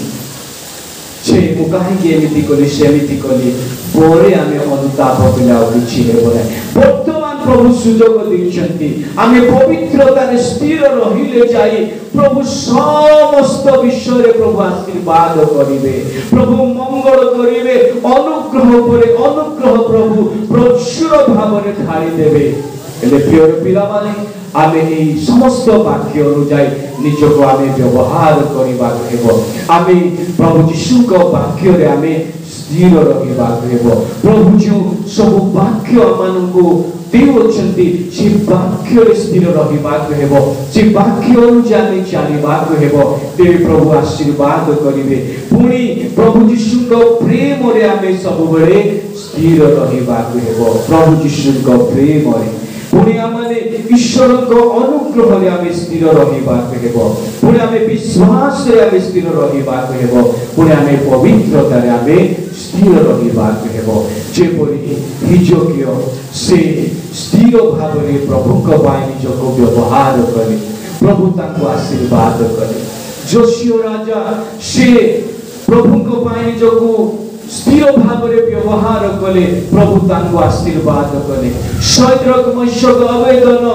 ସେ ମୁଁ କାହିଁକି ଏମିତି କଲି, ସେମିତି କଲି, ପରେ ଆମେ ଅନୁତାପ କଲେ ଆଉ କିଛି ହେବ ନାହିଁ। ବର୍ତ୍ତମାନ ପ୍ରଭୁ ସୁଯୋଗ ଦେଇଛନ୍ତି, ଆମେ ପବିତ୍ରତାରେ ସ୍ଥିର ରହିଲେ ଯାଇ ପ୍ରଭୁ ସମସ୍ତ ବିଷୟରେ ପ୍ରଭୁ ଆଶୀର୍ବାଦ କରିବେ, ପ୍ରଭୁ ମଙ୍ଗଳ କରିବେ, ଅନୁଗ୍ରହ ଉପରେ ଅନୁଗ୍ରହ ପ୍ରଭୁ ପ୍ରଚୁର ଭାବରେ ଢାଳି ଦେବେ। ହେଲେ ପ୍ରିୟ ପିଲାମାନେ, ଆମେ ଏଇ ସମସ୍ତ ବାକ୍ୟ ଅନୁଯାୟୀ ନିଜକୁ ଆମେ ବ୍ୟବହାର କରିବାକୁ ହେବ। ଆମେ ପ୍ରଭୁ ଯୀଶୁଙ୍କ ବାକ୍ୟରେ ଆମେ ସ୍ଥିର ରହିବାକୁ ହେବ। ପ୍ରଭୁ ଯେଉଁ ସବୁ ବାକ୍ୟ ଆମମାନଙ୍କୁ ଦେଉଅଛନ୍ତି, ସେ ବାକ୍ୟରେ ସ୍ଥିର ରହିବାକୁ ହେବ। ସେ ବାକ୍ୟ ଅନୁଯାୟୀ ଆମେ ଚାଲିବାକୁ ହେବ। ତେବେ ପ୍ରଭୁ ଆଶୀର୍ବାଦ କରିବେ। ପୁଣି ପ୍ରଭୁ ଯୀଶୁଙ୍କ ପ୍ରେମରେ ଆମେ ସବୁବେଳେ ସ୍ଥିର ରହିବାକୁ ହେବ। ପ୍ରଭୁ ଯୀଶୁଙ୍କ ପ୍ରେମରେ ପୁଣି ଆମେ ଈଶ୍ୱରଙ୍କ ଅନୁଗ୍ରହରେ ଆମେ ସ୍ଥିର ରହିବାକୁ ହେବ। ପୁଣି ଆମେ ବିଶ୍ୱାସରେ ଆମେ ସ୍ଥିର ରହିବାକୁ ହେବ। ପୁଣି ଆମେ ପବିତ୍ରତାରେ ଆମେ ସ୍ଥିର ରହିବାକୁ ହେବ। ଯେପରି ହିଜକିୟ ସେ ସ୍ଥିର ଭାବରେ ପ୍ରଭୁଙ୍କ ପାଇଁ ନିଜକୁ ବ୍ୟବହାର କଲେ, ପ୍ରଭୁ ତାଙ୍କୁ ଆଶୀର୍ବାଦ କଲେ। ଯୋଶିୟ ରାଜା ସେ ପ୍ରଭୁଙ୍କ ପାଇଁ ନିଜକୁ ସ୍ଥିର ଭାବରେ ବ୍ୟବହାର କଲେ, ପ୍ରଭୁ ତାଙ୍କୁ ଆଶୀର୍ବାଦ କଲେ। ଶଦ୍ରକ, ମୈଶକ, ଅବେଦନ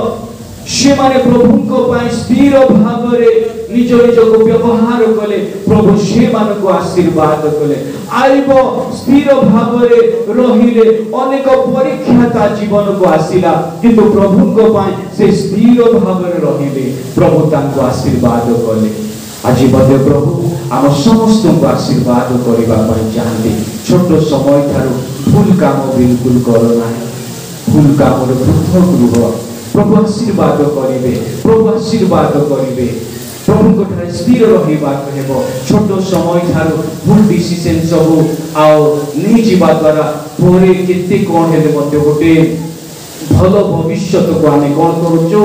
ସେମାନେ ପ୍ରଭୁଙ୍କ ପାଇଁ ସ୍ଥିର ଭାବରେ ନିଜ ନିଜକୁ ବ୍ୟବହାର କଲେ, ପ୍ରଭୁ ସେମାନଙ୍କୁ ଆଶୀର୍ବାଦ କଲେ। ଆଇବ ସ୍ଥିର ଭାବରେ ରହିଲେ, ଅନେକ ପରୀକ୍ଷା ତା ଜୀବନକୁ ଆସିଲା, କିନ୍ତୁ ପ୍ରଭୁଙ୍କ ପାଇଁ ସେ ସ୍ଥିର ଭାବରେ ରହିଲେ, ପ୍ରଭୁ ତାଙ୍କୁ ଆଶୀର୍ବାଦ କଲେ। ଆଜି ମଧ୍ୟ ପ୍ରଭୁ ଆମ ସମସ୍ତଙ୍କୁ ଆଶୀର୍ବାଦ କରିବା ପାଇଁ ଚାହାନ୍ତି। ଛୋଟ ସମୟ ଠାରୁ ଭୁଲ କାମ ବିଲକୁଲ କର ନାହିଁ, ଭୁଲ କାମରୁ ପୃଥକ ରୁହ। ପ୍ରଭୁ ଆଶୀର୍ବାଦ କରିବେ, ପ୍ରଭୁ ଆଶୀର୍ବାଦ କରିବେ। ପ୍ରଭୁଙ୍କ ଠାରେ ସ୍ଥିର ରହିବାକୁ ହେବ। ଛୋଟ ସମୟ ଠାରୁ ଭୁଲ ଡିସିସନ ସବୁ ଆଉ ନେଇଯିବା ଦ୍ୱାରା ପରେ କେତେ କଣ ହେଲେ ମଧ୍ୟ ଗୋଟେ ଭଲ ଭବିଷ୍ୟତକୁ ଆମେ କଣ କରୁଛୁ,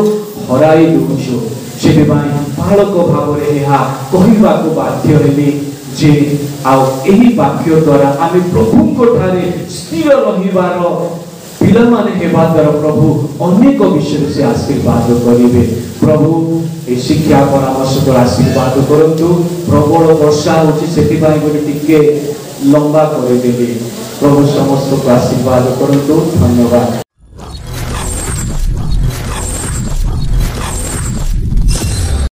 ହରାଇ ଦଉଛୁ। ସେଥିପାଇଁ ବାଳକ ଭାବରେ ଏହା କହିବାକୁ ବାଧ୍ୟ ହେଲି ଯେ ଆଉ ଏହି ବାକ୍ୟ ଦ୍ୱାରା ଆମେ ପ୍ରଭୁଙ୍କ ଠାରେ ସ୍ଥିର ରହିବାର ପିଲାମାନେ ହେବା ଦ୍ୱାରା ପ୍ରଭୁ ଅନେକ ବିଷୟରେ ସେ ଆଶୀର୍ବାଦ କରିବେ। ପ୍ରଭୁ ଏ ଶିକ୍ଷା ପରାମର୍ଶ ଦ୍ୱାରା ଆଶୀର୍ବାଦ କରନ୍ତୁ। ପ୍ରବଳ ବର୍ଷା ହଉଛି, ସେଥିପାଇଁ ଗୋଟେ ଟିକେ ଲମ୍ବା କରିଦେଲି। ପ୍ରଭୁ ସମସ୍ତଙ୍କୁ ଆଶୀର୍ବାଦ କରନ୍ତୁ। ଧନ୍ୟବାଦ।